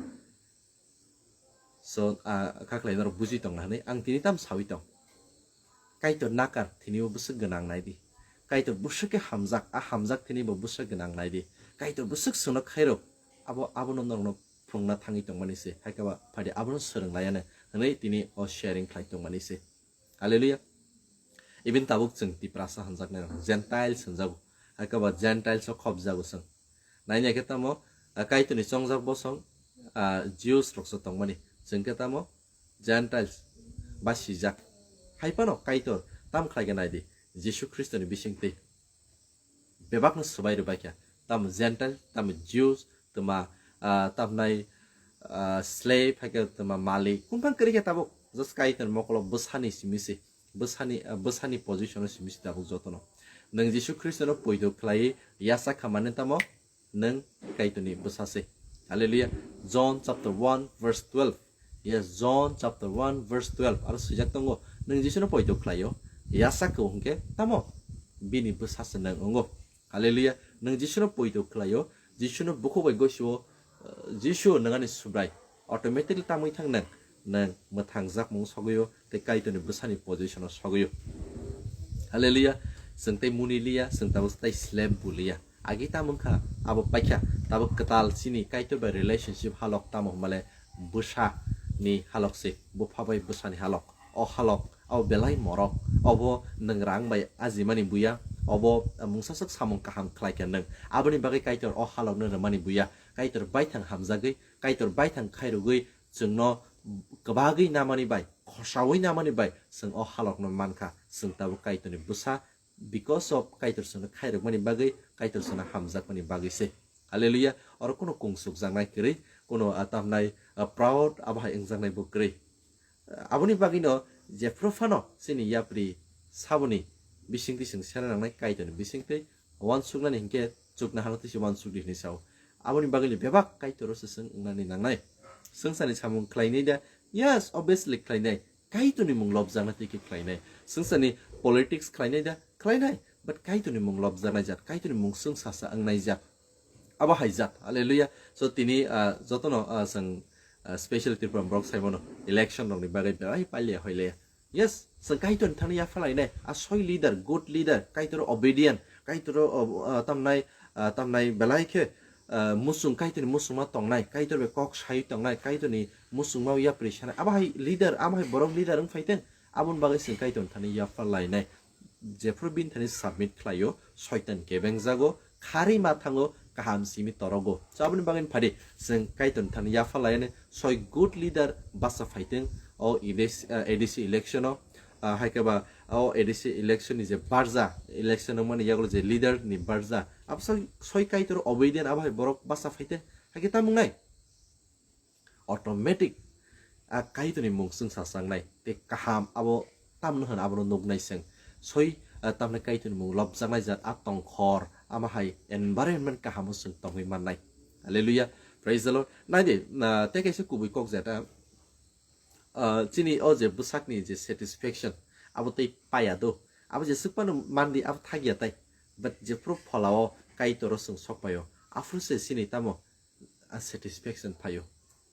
So, ah, kha khlai norok buji tong na hinwi ang tini tam sawi tong. Kaitor nakar, tini bo bwswk gwnang nai di. Kaitor bwswk khe hamjak, a hamjak tini bo bwswk gwnang nai di. Kaitor bwswk swngno khairok, abo, abono norokno phwrwngna thangwi tongmani se, hai khe ba phadi abono swrwng laiya no hwnwi tini o sharing khlai tongmani se. Hallelujah. Even tabuk chwng Tiprasa hwnjaknai rok, Gentiles hwnjago, hai khe ba Gentiles o khopjago chwng. Naina khe tamo, ah, Kaitorni chongjak bosong, ah, Jews rok se tongmani, chwng khe tamo Gentiles ba sijak. Hai phano Kaitor tam khlai khe nai di, Jisu Khristoni bisingtwi. Bebakno swbai rwbai kha. Tamo Gentile, tamo Jews, tamo, ah, tamnai, ah, slave, hai khe tamo malik. Kung phang kwrwi khe tabuk just Kaitor mokolo bwsani simi se. Bwsani, ah, bwsani position o simi se tabuk jotono. Nwng Jisu Khristono poito khlai yasa kha mane tamo nwng Kaitorni bwsa se. Hallelujah. John chapter one verse twelve. Yes, John chapter one verse twelve. Aro swijak tongo, nwng Jisuno poito khlaio, yasa khe hwnkhe tamo bini bwsa se nwng wngo. Hallelujah. Nwng Jisuno poito khlaio, Jisuno bukhuk bai gosio, uh, Jisu nwng ani Subrai. Automatically tamwi thang nwng, nwng mwthangjakmung sogwio, tei Kaitorni bwsani position o sogwio. Hallelujah. Chwng tei muni liya, chwng tabuk tei slave bo liya. Agi tamo wngkha, abo paikha, tabuk kwtal chini Kaitor bai relationship halok tamo hwnmale bwsa ni halok se, bupha bai bwsa ni halok. O halok, abo belai morok, obo nwng rang bai ajimani buya, obo mungsaswk samung kaham khlai kha nwng. Aboni bagwi Kaitor o halok no rwmani buya, Kaitor baithang hamjagwi, Kaitor baithang khairogwi chwngno kwbagwi namani bai, khosaui namani bai chwng o halok no mankha, chwng tabuk Kaitor ni bwsa, because of Kaitor chwngno khairokmani bagwi, Kaitor chwngno hamjakmani bagwi se. Hallelujah. Oro kuno kung sukjaknai kwrwi, kuno, ah, tamnai, ah, proud abo hai wngjaknai bo kwrwi. Ah, aboni bagwino jephru phano chini yapri saboni bisingtwi chwng sena nangnai, Kaitorni bisingtwi uansuknani hinkhe chuknohano twi se uansukdi hinwi sao. Aboni bagwino bebak Kaitoro se chwng wngnani nangnai. Swngcharni samung khlainai da? Yes, obviously khlainai. Kaitorni mung lobjakna twi khe khlainai. Swngcharni politics khlainai da? Khlainai. But Kaitorni mung lobjaknai jat, Kaitorni mung swngsa sa wngnai jat. Abo hai jat. Hallelujah. So tini, ah, jotono, ah, chwng, ah, special Tripura borok sai mano election rokni bagwi belai pailiya hoileya. Yes, chwng Kaitorni thani yapha lainai. A soi leader, good leader, Kaitor obedient, Kaitor, ah, tamnai, ah, tamnai belai khe, ah, muchung, Kaitorni muchungma tongnai, Kaitor bai kok sai tongnai, Kaitorni muchungma yapri sanai. Abo hai leader, abo hai borok leader wng phai teng. Aboni bagwi chwng Kaitorni thani yapha lainai. Jephru bini thani submit khlaio, Soitan kebengjago, kharwi ma thango, kaham simi torogo. So, aboni bagwi phadi chwng Kaitorni thani yapha lainai, soi good leader basa phaiteng o A D C, ah, A D C election o, ah, hai khe ba o A D C election ni je barja, election wngmani yagulo je leader ni barja, abo soi, soi Kaitor obedient abo hai borok basa phaiteng, hai khe tamo wngnai? Automatic a Kaitorni mung chwng sa changnai tei kaham abo tamno hwn abono nuknai chwng. Soi, ah, tamni Kaitorni mung lobjaknai jat a tongkhor, amo hai environment kahamo chwng tongwi mannai. Hallelujah. Praise the Lord. Nai di, na, tei kaisa kubui kok jeta, ah, chini o je bwsakni je satisfaction, abo tei paya do. Abo je swk phano mandi, abo thakya tai. But jephru pholao Kaitor o chwng sok paio, aphuru se chini tamo, ah, satisfaction phaio.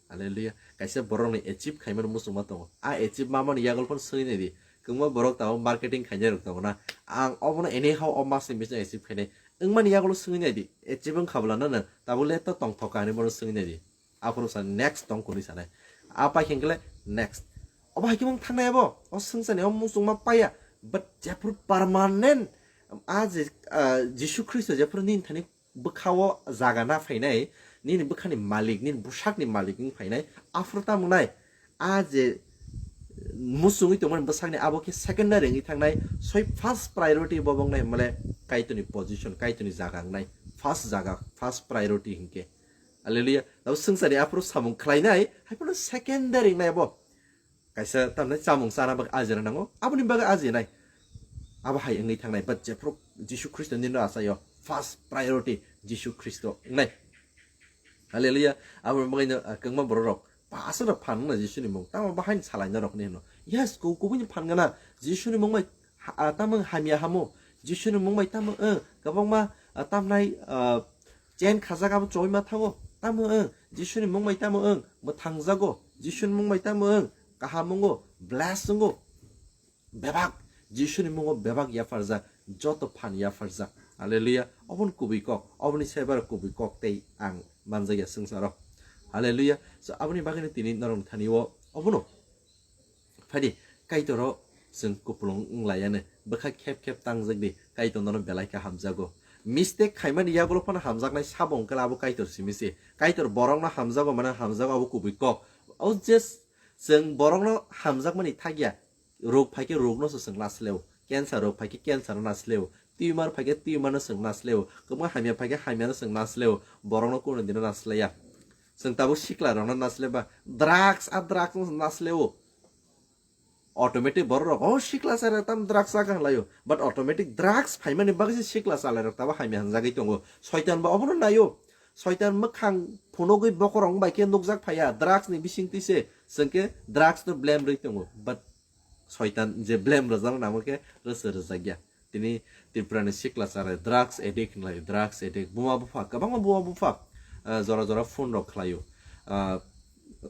Hallelujah. Kaisa borokni achieve khaimani muchungma tongo. A achieve mamani yagul phano swngwi nai di. Kwbangma borok tabuk marketing khainai rok tongo na. Ang obono anyhow o masni bising achieve khainai. Wngmani yagul swngwi nai di. Achieve wngkha bwlano nwng tabuk le to tongthok ka hinwi bono swngwi nai di. Aphuru sa next tong kuni sanai. A pai khe le next. Obo hai khe mung thangnai abo. O swngchani o muchungma paya. But jephru permanent a je, ah, Jisu Khristo jephru nini thani bwkhao jaga na phainai, nini bwkhani malik, nini bwsakni malik wng phainai, aphuru tamo nai, a je muchungwi tongmani bwsakni abo khe secondary wngwi thangnai, soi first priority bo wngnai hwnmale Kaitorni position, Kaitorni jaga wngnai, first jaga, first priority hinkhe. Hallelujah. Tabo swngchani aphuru samung khlainai, haiphano secondary wngnai abo. Kaisa tamni chamung chana bagwi ajina nango, aboni bagwi ajinai. Abo hai wngwi thangnai, but jephru Jisu Khristo nino achaio, first priority Jisu Khristo wngnai. Hallelujah. Aboni bagwino, ah, kwbangma borok rok, pastor rok phan wngna Jisuni mung, tamo bahai salai norok ni hino. Yes, ku-, kubuni phan gana, Jisuni mung bai ha-, ah, tamo hamya hamo, Jisuni mung bai tamo, eh, kwbangma, ah, tamnai, ah, Chen khajak abo choi ma thango, tamo wng, Jisuni mung bai tamo wng, mwthangjago, Jisuni mung bai tamo wng, kaham wngo, bless wngo. Bebak, Jisuni mungo bebak yapharjak, joto phan yapharjak. Hallelujah. Oboni kubui kok, oboni saibar kubui kok tei ang manjakya swngcharo. Hallelujah. So, aboni bagwino tini norokni thani o obono Phaidi, Kaitoro chwng kupulung wnglaiyani, bwkha khep khep tangjak di, Kaitor nono belai khe hamjago. Mistake khaimani yagulo phano hamjaknai sabo wngkhe abo Kaitor simi se. Kaitor borokno hamjago mane hamjago abo kubui kok. O je chwng borokno hamjakmani thakya, rog phaikhe rogno se chwng nasleo, cancer rog phaikhe cancer no nasleo, tumor phaikhe tumor no chwng nasleo, kwbangma hamya phaikhe hamya no chwng nasleo, borokno kunu dino naslaiya. Chwng tabuk sikla rokno nasleba, drugs a drugs no nasleo. Automatic borok rok, "Oh, sikla chwrai tam drugs chakha," hinlaio. But automatic drugs phaimani bagwi se sikla chwrai rok tabo hamya hwnjagwi tongo. Soitan bo obono naio. Soitan mwkhang phunugwi bokorok bai khe nukjak phaiya. Drugs ni bisingtwi se chwngkhe drugs no blame rwi tongo. But Soitan je blame rwjakna nangma khe rwsa rwjakya. Tini Tripura ni sikla chwrai drugs addict hinlai, drugs addict. Buma bupha, kwbangma buma bupha, ah, jora jora phone rok khlaio. Ah,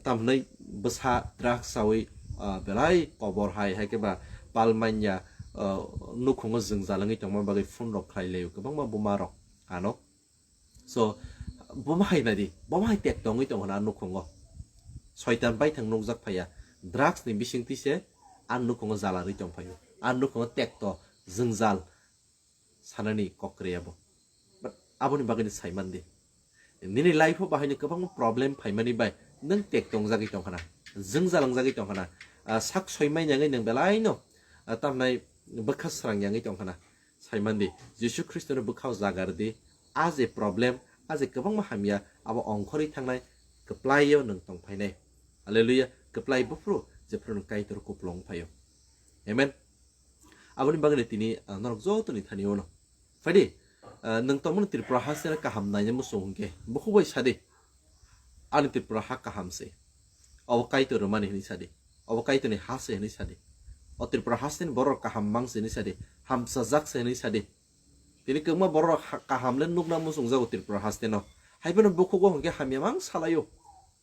tamhinai bwsa drugs chawi, ah, belai kobor hai, hai khe ba pal manya, ah, nukhungo jwngjal wngwi tongma bagwi phone rok khlai laio kwbangma buma rok ano. So, buma hai nai di, buma hai tek tongwi tong hwnna nukhungo. Soitan baithang nukjak phaiya. Drugs ni bisingtwi se a nukhungo jala rwi tong phaio. A nukhungo tekto jwngjal sanani kok kwrwi abo. But aboni bagwino saiman di. Nini life o bahaino kwbangma problem phaimani bai nwng tek tongjagwi tong khna, jwngjal wngjagwi tong khna, ah, sak soimai nangwi nwng belaino, ah, tamnai bwkha srang yangwi tong khna. Saiman di, Jisu Khristo no bwkhao jaga rwdi, a je problem, a je kwbangma hamya, abo ongkhorwi thangnai, kwplaio nwng tong phainai. Hallelujah, kwplai buphuru, jephru nwng Kaitor kupulung phaio. Amen. Aboni bagwino tini, ah, norok jotoni thani ono. Phaidi, ah, nwng tongmani Tripura hasteno kaham naina muchung hwnkhe, bukhuk bai sadi, "Ani Tripura ha kaham se. Obo Kaitor rwmani," hwnwi sadi. "Obo Kaitorni ha se," hwnwi sadi. "O Tripura hasteni borok kaham mang se," hwnwi sadi. "Hamsajak se," hwnwi sadi. Tini kwbangma borok ha-, kaham le nukna muchungjago Tripura hasteno. Haiphano bukhugo hwnkhe hamya mang salaio.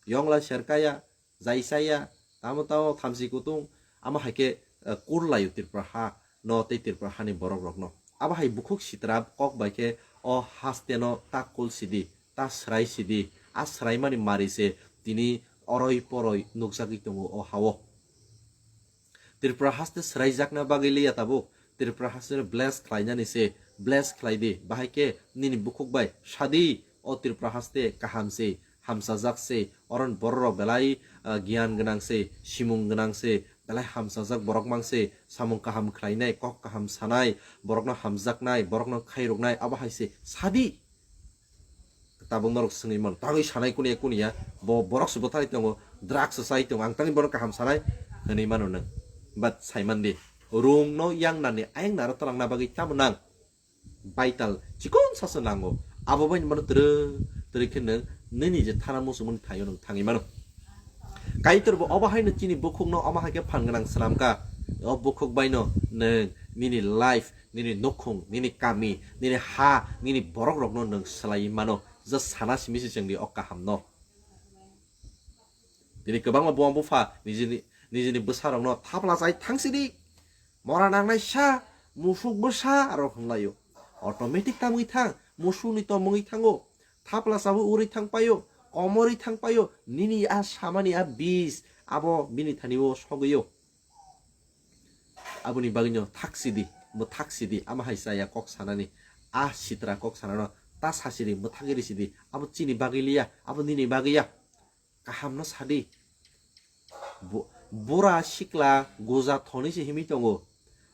Yongla serkaya, jaisaya, tamo tamo thamchi kutung, amo hai khe, eh, kurlaio Tripura ha no tei Tripura hani borok rokno. Abo hai bukhuk sitra kok bai khe o hasteno ta kul sidi, ta srai sidi, a sraimani mari se tini oroi poroi nukjagwi tongo o hao. Tripura haste sraijakna bagwi liya tabuk, Tripura haste bless khlainani se, bless khlai di, bahai khe nini bukhuk bai sadi, o Tripura haste kaham se, hamsajak se, oron bororok belai, ah, giyan gwnang se, simung gwnang se, belai hamsajak borok mang se, samung kaham khlainai, kok kaham sanai, borokno hamjaknai, borokno khairoknai, abo hai se sadi. Tabuk norok swngwi mano, tangwi sanai kuniya kuniya, bo borok se bwtharwi tongo, drugs se chai tongo, ang tangwi bono kaham sanai, hwnwi mano nwng. But saiman di, rungno yangnani ayang naro twlangna bagwi tamo nang? Vital chikon saso nango. Abo bai mano twrwi twrwi khe nwng nini je thana muchungmani thaio nwng thangwi mano. Kaitor bo obo haino chini bukhukno omo hai khe phan gwnang swnamkha. O bukhuk baino nwng nini life, nini nukhung, nini kami, nini ha, nini borok rokno nwng swlaiwi mano. Je sana simi se chwngdi o kahamno. Tini kwbangma buma bupha nijini, nijini bwsarokno thapla chai thangsidi. Mora nangnai sa, musuk bwsa aro hwnlaio. Automatic tamwi thang, musukni tomungwi thango. Thapla chabo urwi thang paio, komorwi thang paio, nini a samani a bis, abo bini thani o sogwio. Aboni bagwino thaksidi, bo thaksidi, ama hai chaya kok sanani, a sitra kok sanano ta sasidi, bo thagiri sidi, abo chini bagwi liya, abo nini bagwi ya. Kahamno sadi. Bu-, bura sikla goja thoni se himwi tongo.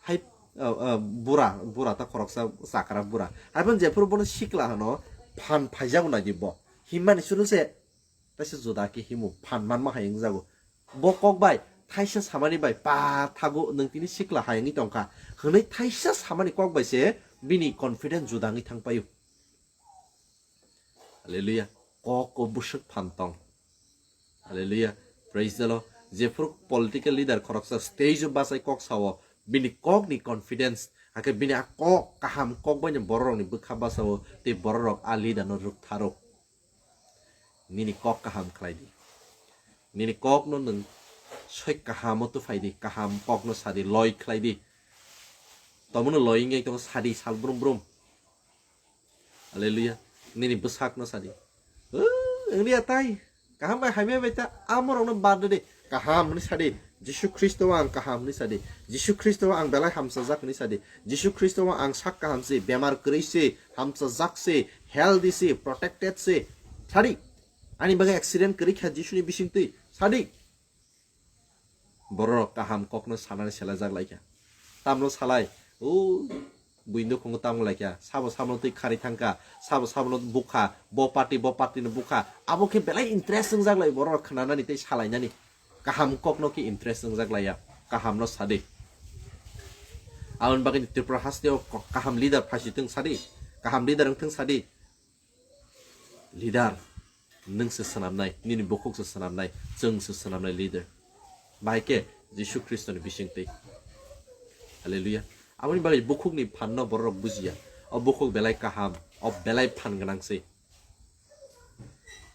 Hai, uh, uh, bura, bura ta khoroksa chakra bura. Hai phano jephuru bono sikla hano phan phaijago naidi bo. Himmani suru se taisa juda khe himo phan manma hai wngjago. Bo kok bai thaisa samani bai pa thago nwng tini sikla hai wngwi tongkha. Hwnwi thaisa samani kok bai se bini confidence juda wngwi thang paio. Hallelujah. Kok o bwswk phan tong. Hallelujah. Praise the Lord. Jephuru political leader khoroksa stage o bachai kok sao, bini kok ni confidence, hakhe bini a kok kaham kok bai borok rokni bwkha bachao, tei borok rok a leader no rwktharo. Nini kok kaham khlai di. Nini kok no nwng soi kaham o tuphai di, kaham kok no sadi, loi khlai di. Tomono loi wngya tongo sadi sal brum brum. Hallelujah. Nini bwsakno sadi. Wngya tai. Kaham bai hamya bai ta amorokno bad de. Kaham hwnwi sadi. Jisu Khristo ang kaham hwnwi sadi. Jisu Khristo ang belai hamsajak hwnwi sadi. Jisu Khristo ang sak kaham se, bemar kwrwi se, hamsajak se, healthy se, protected se. Sadi. Ani bagwi accident kwrwi kha Jisuni bisingtwi. Sadi. Borok kaham kokno sanani selajak laikha. Tamno salai, o buino khungo tamo laikha, sabo sabono twi khari thangkha, sabo sabono bukha, bo party bo party no bukha, abo khe belai interest wngjak lai borok khwnanani tei salainani. Kaham kokno khe interest wngjak laiya, kahamno sadi. Aboni bagwi Tripura hasteo ko-, kaham leader phasi thung sadi, kaham leader wng thung sadi. Leader, nwng se swnamnai, nini bukhuk se swnamnai, chwng se swnamnai leader. Bahai khe Jisu Khristoni bisingtwi. Hallelujah. Aboni bagwi bukhukni phanno borok bujiya. O bukhuk belai kaham, o belai phan gwnang se.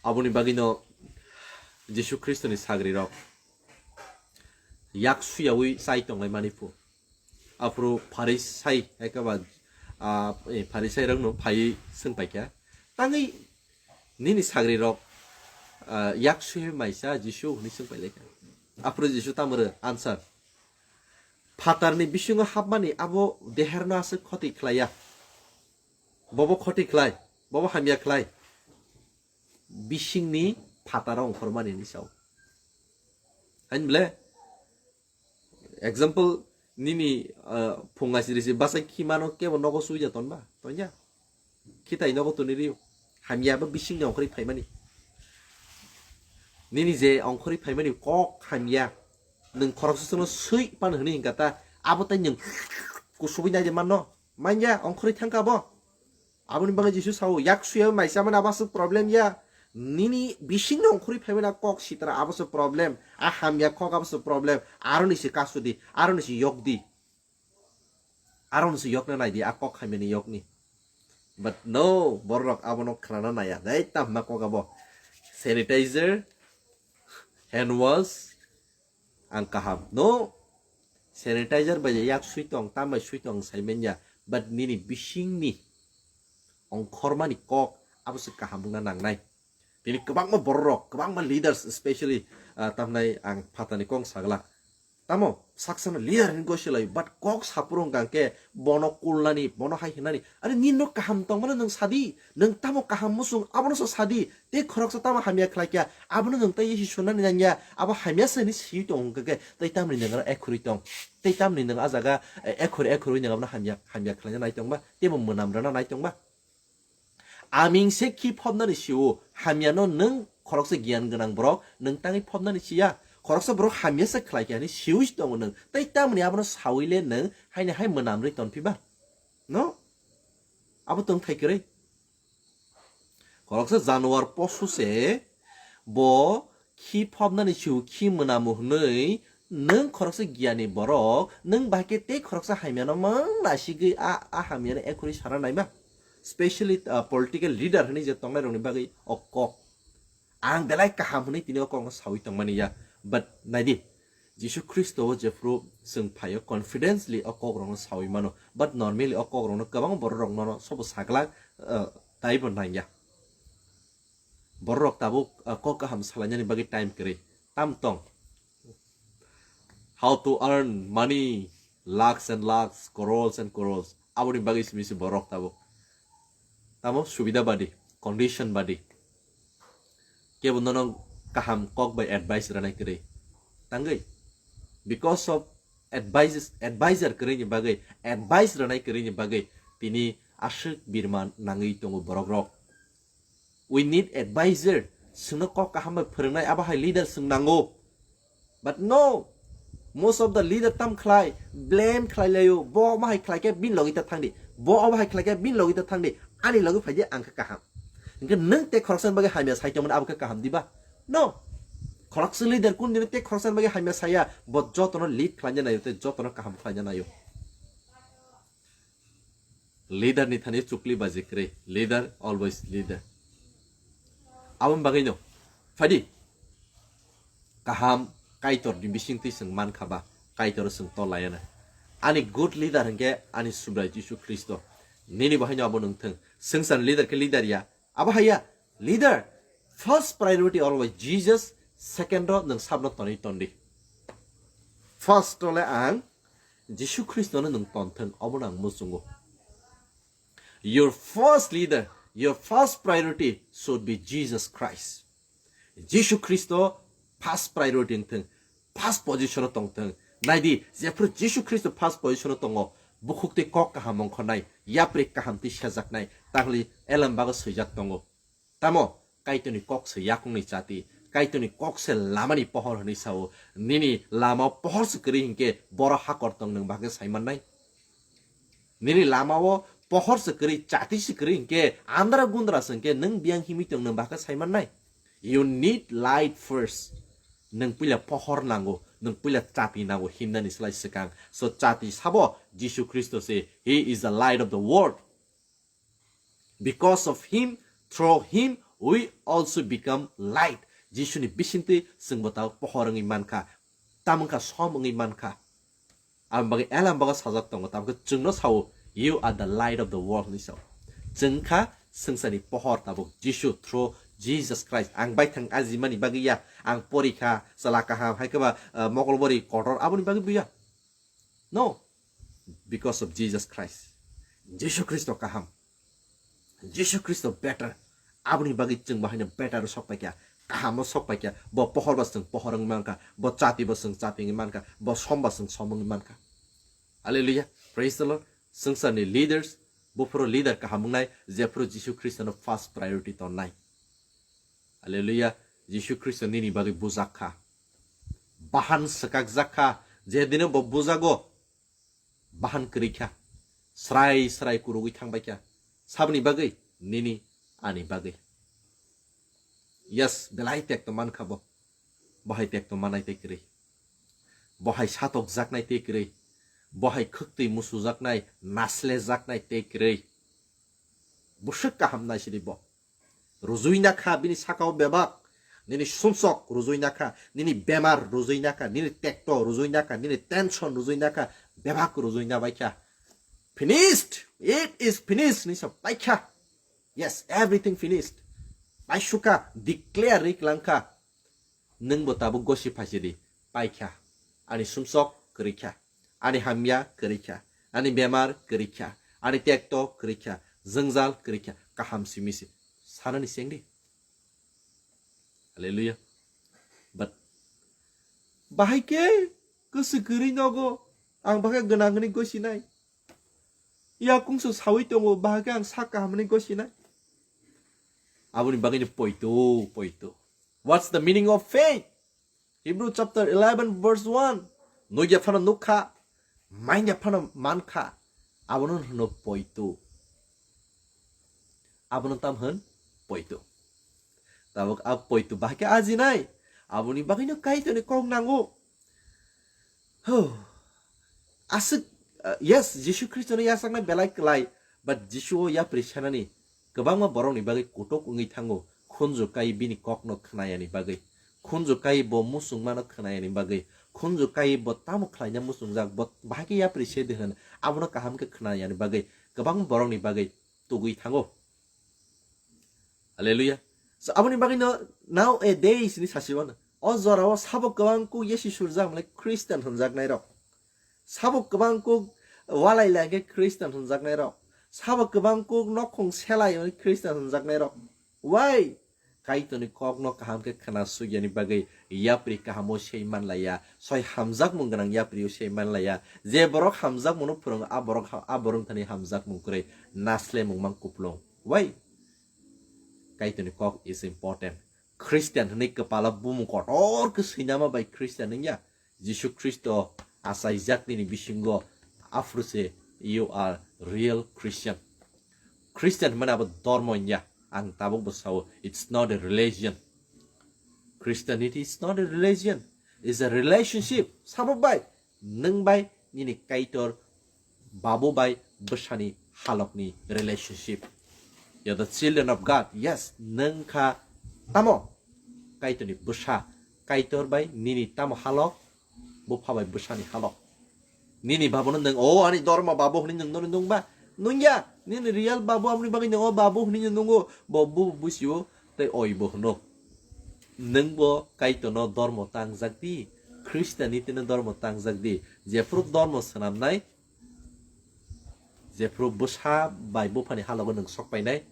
Aboni bagwino Jisu Khristoni sagrirok yak suyawi chai tonglai mani phu. Aphuru Pharisai, ekaba, ah, eh, Pharisai rokno phaiwi swng paikha, "Tangwi nini sagrirok, ah, yak suyawi maisa Jisu?" hwnwi swng pailaikha. Aphuru Jisu tamoro answer, "Phatarni bisingo hapmani abo deherno aswk khoti khlaiya. Bobo khoti khlai, bobo hamya khlai. Bisingni phataro ongkhormani hinwi sao." Hain ble? Example, nini, ah, phunga siri si bachai khimano kebo nogo suija tonba? Tonja. Khitai nogo toni rio. Hamya bo bisingni ongkhorwi phaimani. Nini je ongkhorwi phaimani kok hamya. Nwng khoroksa chwngno swi pan hwnwi hinkha ta. Abo tai nwng kusubui naide manno. Manya ongkhorwi thangkha bo. Aboni bagwi Jisu sao, "Yak suya maisa mani abo aswk problem ya. Nini bisingni ongkhorwi phaimani kok sitra abo se problem. A hamya kok abo se problem. Aroni se kasudi, aroni se yokdi. Aroni se yokna naidi, a kok hamyani yokni." But no, borok abono khnana naya. Dai tamma kok abo. Sanitizer, hand wash, ang kaham. No, sanitizer bai yak sui tong, tam bai sui tong, sai manya. But nini bisingni ongkhormani kok, abo se kaham wngna nangnai. Tini kwbangma bororok, kwbangma leaders, especially, ah, tamnai ang phatani kok sagla. Tamo, saksano leader hinwi gosilai, but kok sapurung kangke, bono kulnani, bono hai hinani. Are nino kaham tongmano nwng sadi, nwng tamo kaham muchung, abono so sadi. Tei khoroksa tamo hamya khlai kha, abono nwng tei isi sunani nangya, abo hamya se hinwi swi tong hwnkhe, tei tamni nwng ano ekhurwi tong. Tei tamni nwng a jaga, e, ekhur, ekhurwi nwng abono hamya, hamya khlaina nai tongba, teibo mwnam rwna nai tongba. Aming se khi phobnani sio, hamyano nwng khoroksa giyan gwnang borok, nwng tangwi phobnani siya. Khoroksa borok hamya se khlai kha hinwi siwi tongo nwng. Tei tamni abono sawi le nwng haini hai mwnam rwi tonphiba? No? Abo tong thai kwrwi. Khoroksa januar posu se bo khi phobnani siu khi mwnamu hwnwi nwng khoroksa giyani borok, nwng bahai khe tei khoroksa hamyano mang nasigwi a, a hamyano ekhorwi sana naima? Specially, uh, political leader hwnwi je tongnai rokni bagwi o kok. Ang belai kaham hwnwi tini o kokno sawi tongmani ya. But naidi, Jisu Khristo o jephru chwng phaio, confidently o kokrokno sawi mano. But normally o kokrokno kwbang borok rok nono sobo saglak, uh, taibo nangya. Borok tabuk, uh, kok kaham salainani bagwi time kwrwi. Tam tong. How to earn money, lakhs and lakhs, crores and crores. Aboni bagwi simi se borok tabuk. Tamo subida badi, condition badi. Kebo nono kaham kok bai advice rwnai kwrwi. Tangwi. Because of advices, advisor kwrwini bagwi, advice rwnai kwrwini bagwi tini aswk birma nangwi tongo borok rok. We need advisor. Chwngno kok kaham bai phwrwngnai, abo hai leader chwng nango. But no, most of the leader tam khlai, blame khlai laio, bo omo hai khlai khe bini logi ta thangdi, bo omo hai khlai khe bini logi ta thangdi, ani logi phaidi ang khe kaham. Hwnkhe nwng tei khoroksa bagwi hamya sai tongmani abo khe kaham diba? No. Khoroksa leader kun dini tei khoroksa bagwi hamya saya, bo jotono lead khlaina naio tei jotono kaham khlaina naio. Leader ni thani chukli baji kwrwi. Leader, always leader. Aboni bagwino, phaidi, kaham Kaitor ni bisingtwi chwng mankha ba, Kaitor chwng tol laiya na. Ani good leader hwnkhe ani Subrai Jisu Khristo. Nini bo haino abo nwng thwng. Swngcharni leader khe leader ya. Abo haiya, leader, first priority always Jesus, second o nwng sabno tonwi tondi. First o le ang Jisu Khristono nwng ton thwng, obono ang muchungo. Your first leader, your first priority should be Jesus Christ. Jisu Khristo first priority wng thwng, first position o tong thwng. Naidi, jephru Jisu Khristo first position o tongo, bukhuk tei kok kaham ongkhornai, yapri kaham tei sejaknai, tangli elem bago swijak tongo. Tamo, Kaitorni kok se yakungni chati, Kaitorni kok se lamani pohor hwnwi sao. Nini lama o pohor se kwrwi hinkhe boro hakor tong nwng bagwi sai mannai? Nini lama o pohor se kwrwi, chati se kwrwi hinkhe, andra gundra se hinkhe nwng biyang himwi tong nwng bagwi sai mannai? You need light first. Nwng puila pohor nango, nwng puila chati nango himnani slai swkang. So chati sabo Jisu Khristo se, He is the light of the world. Because of him, through him, we also become light. Jisuni bisingtwi chwngbo tabuk pohor wngwi mankha, tamo wngkha som wngwi mankha. Aboni bagwi Elam bago sajak tongo, tabuk chwngno sao, "You are the light of the world," hinwi sao. Chwng kha swngcharni pohor tabuk Jisu, through Jesus Christ. Ang baithang ajimani bagwi ya, ang porikha, chwla kaham, hai khe ba, uh, mokolbori kotor, aboni bagwi buya. No, because of Jesus Christ. Jisu Khristo kaham. Jisu Khristo better. Aboni bagwi chwng bo haino better o sok paikha, kaham o sok paikha. Bo pohor ba chwng pohor wngwi mankha, bo chati ba chwng chati wngwi mankha, bo som ba chwng som wngwi mankha. Hallelujah. Praise the Lord. Swngcharni leaders, buphuru leader kaham wngnai, jephuru Jisu Khristono first priority tonnai. Hallelujah. Jisu Khristo nini bagwi bujak kha. Bahan swkakjak kha. Je dino bo bujago, bahan kwrwi kha. Srai srai kurugwi thangbai kha. Saboni bagwi? Nini, ani bagwi. Yes, belai tekto mankha bo. Bo hai tekto manai tei kwrwi. Bo hai satokjaknai tei kwrwi. Bo hai khwktwi musujaknai, naslejaknai tei kwrwi. Bwswk kaham naisidi bo. Rujui nakha bini sakao bebak. Nini sumsok rujui nakha, nini bemar rujui nakha, nini tekto rujui nakha, nini tension rujui nakha, bebak rujui nabaikha. Finished! It is finished! Hinwi sa paikha. Yes, everything finished. Paisukha, declare ri klangkha. Nwng bo tabuk gosi phaisidi, paikha. Ani sumsok kwrwikha. Ani hamya kwrwikha. Ani bemar kwrwikha. Ani tekto kwrwikha. Jwngjal kwrwikha. Kaham simi se. Sanani sengdi. Hallelujah. But bahai khe kwswk kwrwi nogo. Ang bahai gwnang hwnwi gosinai. Yakung se sawi tongo, bahai khe ang sak kaham hwnwi gosinai. Aboni bagwino poito, poito. What's the meaning of faith? Hebrew chapter eleven verse one. Nukya phano nukha, manya phano mankha. Abono hwno poito. Abono tam hwn? poito. Tabuk a poito bahai khe ajinai. Aboni bagwino Kaitorni kok nango. Huh. Aswk, uh, yes, Jisu Khristono yachaknai belai kwlai, but Jisu o yapri sanani kwbangma borokni bagwi kutuk wngwi thango, khunju kai bini kokno khnayani bagwi, khunju kai bo muchungmano khnayani bagwi, khunju kai bo tamo khlaina muchungjak, bo bahai khe yapri se de hwn, abono kaham khe khnayani bagwi kwbang borokni bagwi tugwi thango. Hallelujah. So, aboni bagwino nowadays ni sasiwano. O jorao sabo kwbang kuk yesi surjak mle Christian hwnjaknai rok. Sabo kwbang kuk walai lai khe Christian hwnjaknai rok. Sabo kwbang kuk nokhong selai hwnwi Christian hwnjaknai rok. Why? Kaitorni kokno kaham khe khna sukyani bagwi, yapri kahamo sei manlaiya, soi hamjakmung gwnang yaprio sei manlaiya. Je borok hamjakmungno phwrwngo, a borok ha-, a borok thani hamjakmung kwrwi naslemung mang kuplung. Why? Kaitorni kok is important. Christian hwnwi kwpala bumung kotor khe swinama bai Christian wngya. Jisu Khristo achaijak nini bisingo, aphuru se you are real Christian. Christian hwnmani abo dormo wngya. Ang tabuk bo sao, it's not a religion. Christianity is not a religion. It's a relationship. Sabo bai, nwng bai nini Kaitor, babu bai bwsani halokni relationship. You're the children of God. Yes, nwng kha tamo Kaitorni bwsa. Kaitor bai nini tamo halok, bupha bai bwsani halok. Nini babuno nwng, "O ani dormo babu," hwnwi nwng nono nungba? Nungya. Nini real babu aboni bagwi nwng o babu hwnwi nwng nungo. Bo bu busiwo tei oi bo hwno. Nwng bo Kaitorno dormo tangjak di. Christianity no dormo tangjak di. Jephuru dormo swnamnai, jephuru bwsa bai buphani halogo nwng sok painai,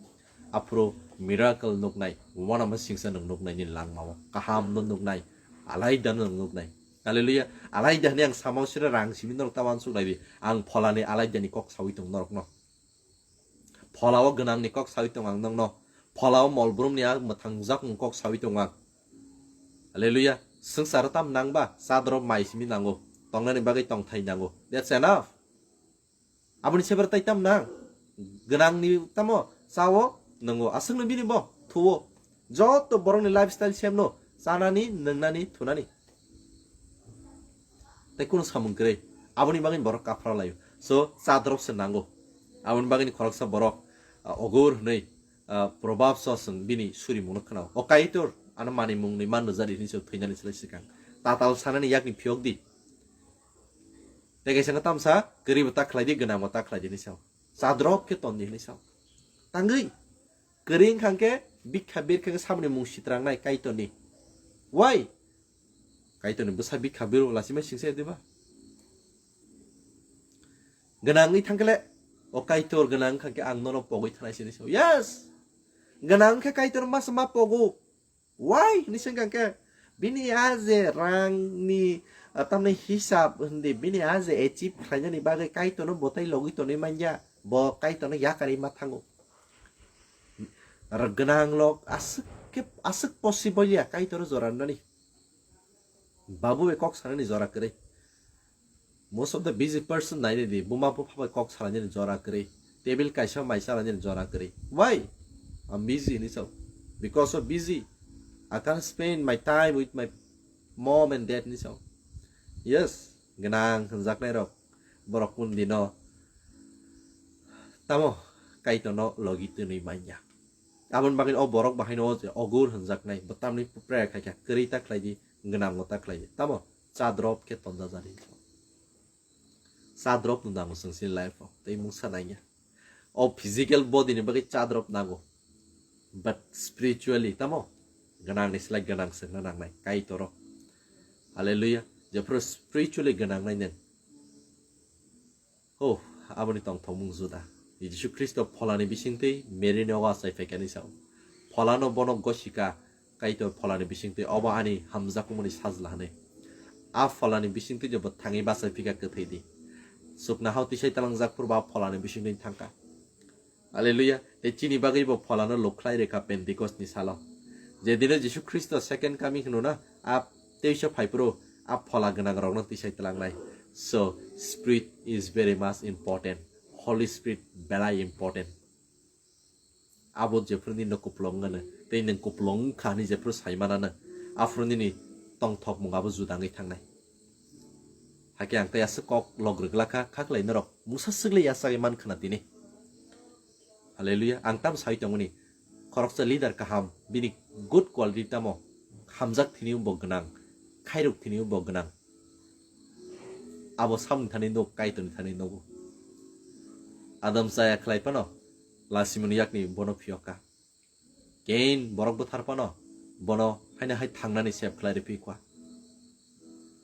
aphuru miracle nuknai, uanama singsa nwng nuknai nini langmao. Kaham no nuknai, alaida no nwng nuknai. Hallelujah. Alaida hwnwi ang samao sira rang simi norok ta uansuk lai di. Ang pholani alaida ni kok sawi tong norokno. Pholao gwnangni kok sawi tong ang nokno. Pholao molbrumni a mwthangjak kok sawi tong ang. Hallelujah. Swngcharo tam nangba, chadrop mai simi nango. Tongnani bagwi tongthai nango. That's enough. Aboni sebera tai tam nang. Gwnangni tamo chao nwngo. Aswkno bini bo thuo. Joto borokni lifestyle same no. Chanani, nwngnani, thunani. Tei kunu samung kwrwi. Aboni bagwi borok kaphra laio. So, chadrop se nango. Aboni bagwi khoroksa borok, ah, ogur hwnwi, ah, Proverbs o chwng bini surimungno khwnao. O Kaitor, ano manwi mungni man rwjadi hwnwi se thwinani slai swkang. Tatal sanani yakni phiyok di. Tei kaisa no tamsa, kwrwi bo ta khlai di, gwnang bo ta khlai di hwnwi sao. Chadrop khe ton di hwnwi sao. Tangwi, kwrwi wngkha khe, bikha bir khe saboni mung sitrangnai Kaitorni. Why? Kaitorni bwsa bikha bir lachima singsa diba? Gwnang wngwi thangkhe le, o Kaitor gwnang wngkha khe ang nono pogwi thanai sini sao. Yes! Gwnang wngkhe Kaitor masa ma pogo. Why? Hwnwi swngkha khe, bini a je rangni, ah, tamni hisab hwndi, bini a je achieve khlainani bagwi Kaitorno bo tai logwi tonwi manya, bo Kaitorno yakarwi ma thango. Ar gwnang lok aswk khe, aswk possible ya Kaitorno jora rwnani. Babu bai kok sanani jora kwrwi. Most of the busy person naidi di, buma bupha bai kok salainani jora kwrwi. Table kaisa mai salainani jora kwrwi. Why? I'm busy hwnwi sao. Because of busy, I can't spend my time with my mom and dad hwnwi sao. Yes, gwnang hwnjaknai rok, borok kun dino tamo Kaitorno logi twnwi manya. Aboni bagwi o borok bahaino o je ogur hwnjaknai, bo tamni prayer khaikha, kwrwi ta khlai di, gwnango ta khlai di. Tamo chadrop khe tonjajani. Chadrop no nango chwng chini life o, tei mungsa nangya. O physical body ni bagwi chadrop nango. But spiritually, tamo? Gwnang ni slai gwnang swngna nangnai, Kaitoro. Hallelujah. Jephru spiritually gwnang nai nang. Oh, aboni tongthokmung juda. Jisu Khristo pholani bisingtwi Mary ni ogo achai phaikani sao. Pholano bono gosika, Kaitor pholani bisingtwi obo ani hamjakmani sajla hwnwi. A pholani bisingtwi jobo thangwi bachai phika kwthwi di. Chukna hao tisai talangjak phuru bo a pholani bisingtwi thangkha. Hallelujah. Tei chini bagwi bo pholano lukhlai rwkha Pentecost ni salo. Jedino Jisu Khristo second coming hwno na, a teisa phaiphuru a phola gwnang rokno tisai tlangnai. So, Spirit is very much important. Holy Spirit belai important. Abo jephru nini no kuplung wngano, tei nwng kuplung wngkha hinwi jephru sai manano, aphuru nini tongthokmung abo juda wngwi thangnai. Hakhe ang tei aswk kok lok rwgwlakha, khaklai norok mungsa swk le yachagwi mankha na tini. Hallelujah. Ang tamo sai tongmani, khoroksa leader kaham, bini good quality tamo? Hamjak thini bo gwnang, khairok thini bo gwnang. Abo samni thani nuk, Kaitorni thani nugo. Adam chaya khlai phano, lasimani yakni bono phiyokha. Kain borok bwthar phano, bono haino hai thangnani sep khlai rw phikha.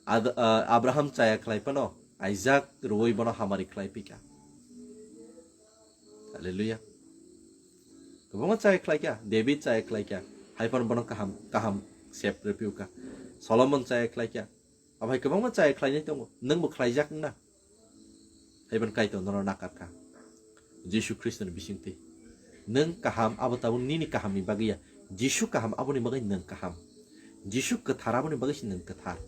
Ad-, ah, Abraham chaya khlai phano, Isaac rwui bono hamari khlai phikha. Hallelujah. Kwbangma chaya khlaikha, David chaya khlaikha, hai phano bono kaham, kaham sep rw phikha. Solomon chaya khlaikha, Abo hai kwbangma chaya khlainai tongo, nwngbo khlaijak wngna. Haiban Kaitor nono nakarkha. Jisu Khristoni bisingtwi. Nwng kaham, abo tabuk nini kahamni bagwi ya. Jisu kaham, aboni bagwi nwng kaham. Jisu kwthar, aboni bagwi se nwng kwthar.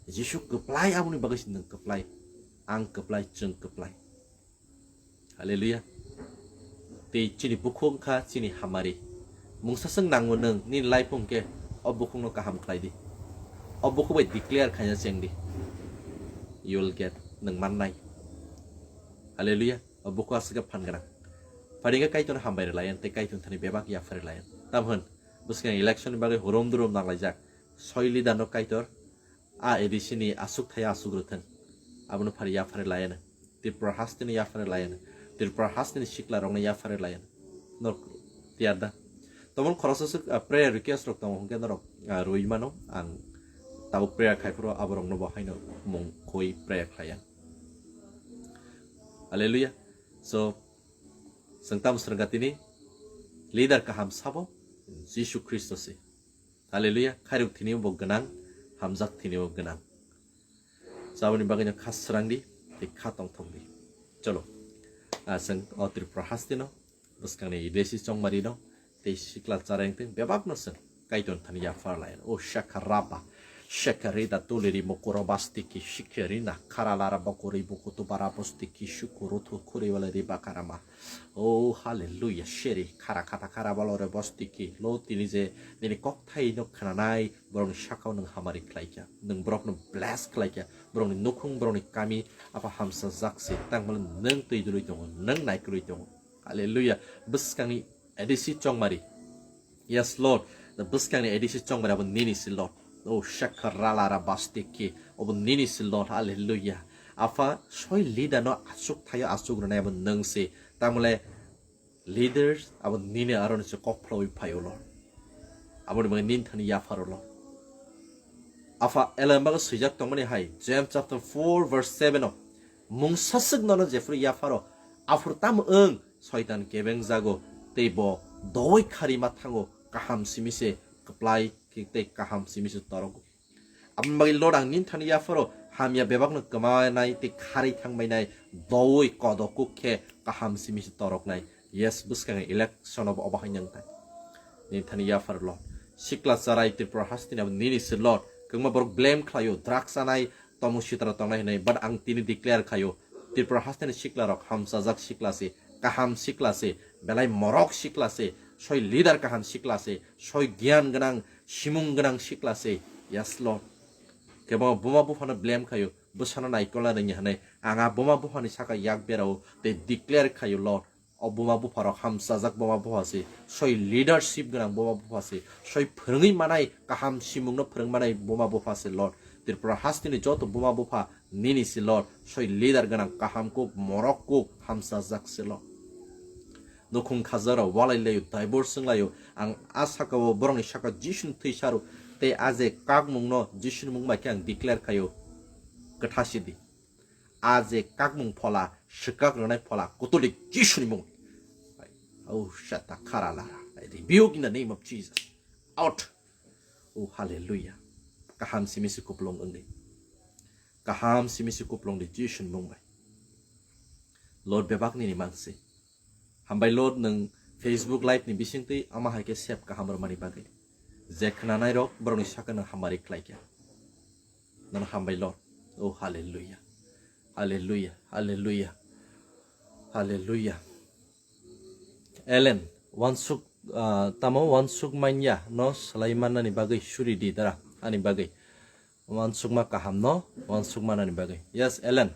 Jisu kwplai, aboni bagwi se nwng kwplai. Ang kwplai, chwng kwplai. Hallelujah. Tei chini bukhuk wngkha chini hamari. Mungsa swng nango nwng nini life hwnkhe o bukhukno kaham khlai di. O bukhuk bai declare khaina cheng di. You will get, nwng mannai. Hallelujah. O bukhuk aswk phan gwnang. Phadingkhe Kaitorno hambai rwlai tei Kaitorni thani bebak yaphar rwlai. Tamhwn bwskang election ni bagwi hurum durum nanglaijak. Soi leader no Kaitor a A D C ni aswk thaya aswk rwthwng. Abono phari yaphar rwlai. Tripura hasteni yaphar rwlai. Tripura hasteni sikla rokno yaphar rwlai. Norok tiyar da. Tomon khoroksa swk, ah, prayer request rok tongo hwnkhe norok, ah, rwi mano ang tabuk prayer khai phuru aborokno bo haino mung khoi prayer khlai ya. Hallelujah. So, chwng tamo swrwngkha tini leader kaham sabo Jisu Khristo se. Hallelujah. Khairok thini bo gwnang, hamjak thini bo gwnang. Saboni bagwino kha srang di, tei kha tongthok di. Cholo. Ah, chwng o Tripura hasteno, bwskangni A D C chongmari no, tei sikla chareng tei bebak no chwng Kaitor thani yaphar lai. O shakha rapa, shakha rida tuli ri mokoro basti ki shikhe rina, khara lara bokori bukutu bara bosti ki shukuru thu khuri wala ri bakarama. Oh, hallelujah. Sheri, khara khata khara balore bostiki. Lo tini je nini kokthai no khnanai, borokni sakao nwng hamari khlaikha. Nwng borokno bless khlaikha. Borokni nukhung, borokni kami, apa hamsa jak se. Tangmani nwng twi dului tongo, nwng naikolwi tongo. Hallelujah. Bwskangni A D C chongmari. Yes, Lord. The bwskangni A D C chongmari abo nini si, Lord. Oh, shakha rala ra bastiki. Obo nini si, Lord. Hallelujah. Apha soi leader no asuk thaio asuk rwnai abo nwng si. Tamole leaders abo nini aro ni se kok phlawi phaio, Lord. Aboni bagwi nini thani yapharo, Lord. Apha elem bago swijak tongmani hai James chapter four verse seven o mungsa swk nono jephru yapharo, aphuru tamo wng soitan kebeng jago tei bo dowoi khari ma thango, kaham simi se kwplai khe tei kaham simi se torogo. Aboni bagwi Lord ang nini thani yapharo hamya bebakno kwmanai tei kharwi thangbainai, dowoi kodok kuk khe kaham simi se toroknai. Yes, bwskango election o bo obo hai nang thai. Nini thani yapharo Lord. Sikla charai Tripura hasteni abo nini se Lord. Kwbangma borok blame khlaio, drugs chanai, tomung sitra tongnai hinwi, but ang tini declare khaio, Tripura hasteni sikla rok hamchajak sikla se, kaham sikla se, belai morok sikla se, soi leader kaham sikla se, soi giyan gwnang, simung gwnang sikla se. Yes, Lord. Kebo buma buphano blame khaio, bwsano naikolna rwngya hinwi, ang a buma buphani saka yak berao tei declare khaio, Lord. O buma bupharok hamchajak buma bupha se, soi leadership gwnang buma bupha se, soi phwrwngwi manai kaham simungno phwrwng manai buma bupha se, Lord. Tripura hasteni joto buma bupha nini se, Lord. Soi leader gwnang kaham kuk, morok kuk, hamchajak se, Lord. Nukhung khajarok walai laio, divorce wng laio. Ang a sakao borokni saka Jisuni thwi saro tei a je kakmungno Jisuni mung bai khe ang declare khaio, kwtha sidi. A je kakmung phola, swkak rwnai phola, kutulik Jisuni mung. Oh, shata kharala. I rebuke in the name of Jesus. Out. Oh, hallelujah. Kaham simi se kuplung wngdi. Kaham simi se kuplung di Jisuni mung bai. Lord bebak nini mangsi. Hambai Lord, nwng Facebook live ni bisingtwi ama hai khe sep kaham rwmani bagwi. Je khwnanai rok borokni sakha nwng hamari khlai kha. Nono hambai Lord. Oh, hallelujah. Hallelujah. Hallelujah. Hallelujah. Ellen, Wansuk, ah, tamo wansuk manya no salai mannani bagwi suri di dara ani bagwi. Wansukma kaham no wansuk mannani bagwi. Yes, Ellen.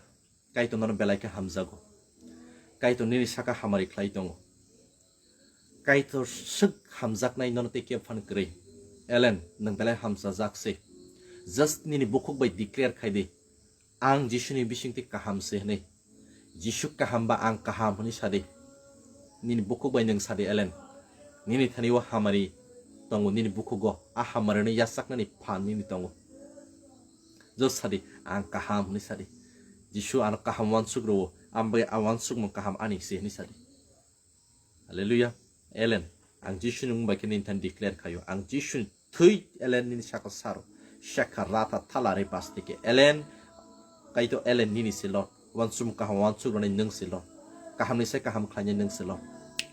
Kaitor nono belai khe hamjago. Kaitor nini saka hamari khlai tongo. Kaitor swk hamjaknai nono tei kebo phano kwrwi. Ellen, nwng belai hamsajak se. Just nini bukhuk bai declare khai di. Ang Jisuni bisingtwi kaham se hwnwi. Jisu kaham ba ang kaham hwnwi sa di. Nini bukhuk bai nwng sa di, Ellen. Nini thani o hamari tongo, nini bukhugo. A hamari no yachaknani phan nini tongo. Just sa di, ang kaham hwnwi sa di. Jisu ano kaham wansuk rwo, ang bai a wansukmung kaham ani se hwnwi sa di. Hallelujah. Ellen, ang Jisuni mung bai khe nini thani declare khaio. Ang Jisuni thwi Ellen nini saka saro. Shekha ratha thala re pastike. Ellen, Kaitor Ellen nini se Lord. Wansukmung kaham wansuk rwnai nwng se Lord. Kahamni sai kaham khlainai nwng se Lord.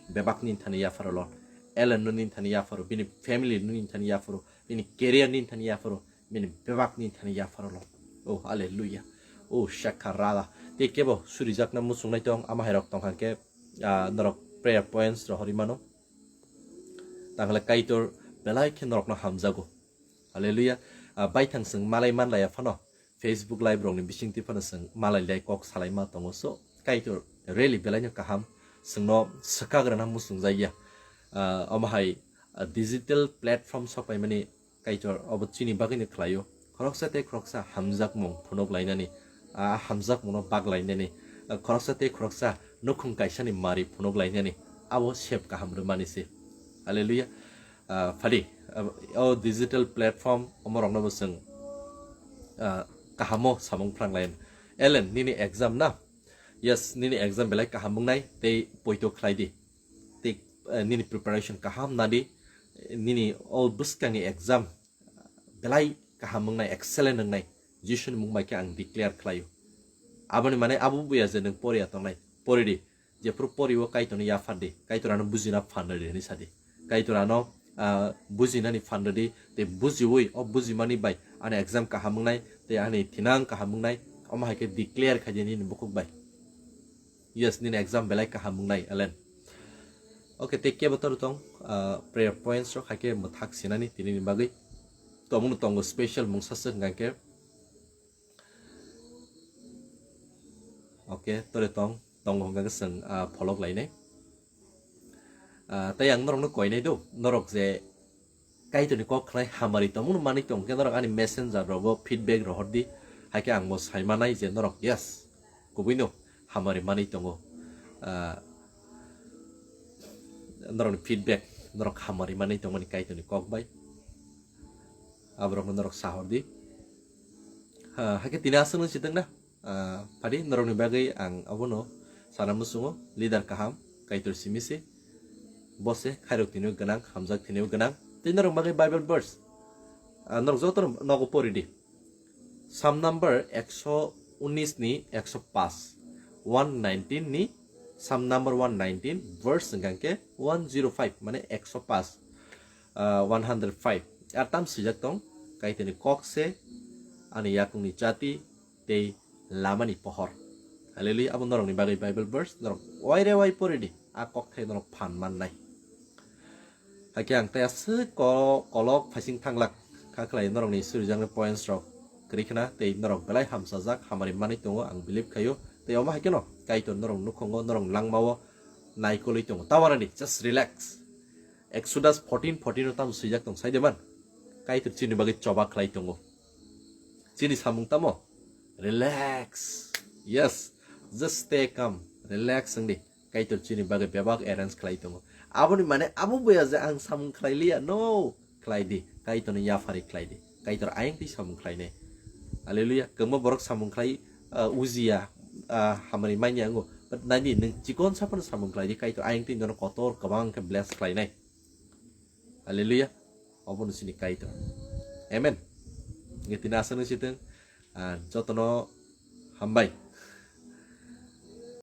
Bebak nini thani yapharo Lord. Ellen no nini thani yapharo. Bini family no nini thani yapharo. Bini career nini thani yapharo. Bini bebak nini thani yapharo Lord. Oh, hallelujah. Oh, shakha rada. Tei kebo surijakna muchungnai tong, ama hai rok tong kha khe, ah, norok prayer points rohorwi mano. Tangkhle Kaitor belai khe norokno hamjago. Hallelujah. Ah, baithang chwng malai manlaiya phano, Facebook live rokni bisingtwi phano chwng malai lai kok salai ma tongo. So, Kaitor really belaino kaham, chwngno swkagrana muchungjakya. Ah, omo hai, ah, digital platform sok paimani Kaitor obo chini bagwino khlaio. Khoroksa tei khoroksa hamjakmung phunuk lainani, a hamjakmungno bak lainani, a khoroksa tei khoroksa nukhung kaisani mari phunuk lainani, abo sep kaham rwmani se. Hallelujah. Ah, phadi, ah, o digital platform omorokno bo chwng, ah, kahamo samung phrang lain. Ellen, nini exam na? Yes, nini exam belai kaham wngnai, tei poito khlai di. Tei, eh, nini preparation kaham na di. Nini o bwskangni exam belai kaham wngnai, excellent wngnai, Jisuni mung bai khe ang declare khlaio. Aboni mane abo buya je nwng poriya tongnai, pori di, jephru pori o Kaitorno yaphar di, Kaitor ano bujina phan rw di hwnwi sa di. Kaitor ano, ah, bujinani phan rw di, tei bujiwi o bujimani bai ani exam kaham wngnai, tei ani thinang kaham wngnai, omo hai khe declare khai di nini bukhuk bai. Yes, nini exam belai kaham wngnai, Ellen. Okay, tei kebo toro tong, ah, prayer points rok hai khe mwthak sinani tinini bagwi. Tomungno tongo special mungsa se hwnkha khe. Okay, tore tong, tongo hwnkha khe chwng, ah, pholok lainai. Ah, tei ang norokno koinai do, norok je Kaitorni kok khnai hamari tongmungno manwi tong khe norok ani messenger rogo feedback rohor di, hai khe ang bo sai manai je norok yes, kubuino hamari manwi tongo. Ah, norokni feedback, norok hamari manwi tongmani Kaitorni kok bai. Aborokno norok sahor di. Ha, hai khe tini aswk nung sitwng na? Ah, phadi norokni bagwi ang abono sana muchungo, leader kaham, Kaitor simi se. Bo se khairok tiniw gwnang, hamjak tiniw gwnang. Tei norok bagwi Bible verse. Ah, norok joto nogo pori di. Psalm number ekso unis ni ekso paanch, one nineteen ni, Psalm number one nineteen, verse hwnkha khe one zero five, mane ekso paanch, ah, one hundred five. Ar tam swijak tong, Kaitorni kok se ani yakungni chati tei lamani pohor. Hallelujah, abo norokni bagwi Bible verse, norok waire wai pori di, a kok thai norok phan mannai. Hakhe ang tei aswk ko-, kolok phaising thanglak kha khlai norokni surijaknai points rok kwrwi khna tei norok belai hamsajak hamari manwi tongo ang believe khaio. Tei omo hai kheno Kaitor norok nukhungo, norok langmao naikolwi tongo. Tawarani just relax. Exodus fourteen fourteen o tamo swijak tong sai de man? Kaitor chini bagwi choba khlai tongo. Chini samung tamo? Relax. Yes. Just stay calm. Relax wng di. Kaitor chini bagwi bebak arrange khlai tongo. Aboni mane abo buya je ang samung khlai liya. No. Khlai di. Kaitorni yaphari khlai di. Kaitor ayang twi samung khlainai. Hallelujah. Kwbangma borok samung khlai, ah, ujiya, ah, hamari manya wngo. But nai di, nwng chikon saphano samung khlai di. Kaitor ayang twi nono kotor kwbang khe bless khlainai. Hallelujah. Obono chini Kaitor. Amen. Nge tini aswk nung sitwng, ah, jotono hambai.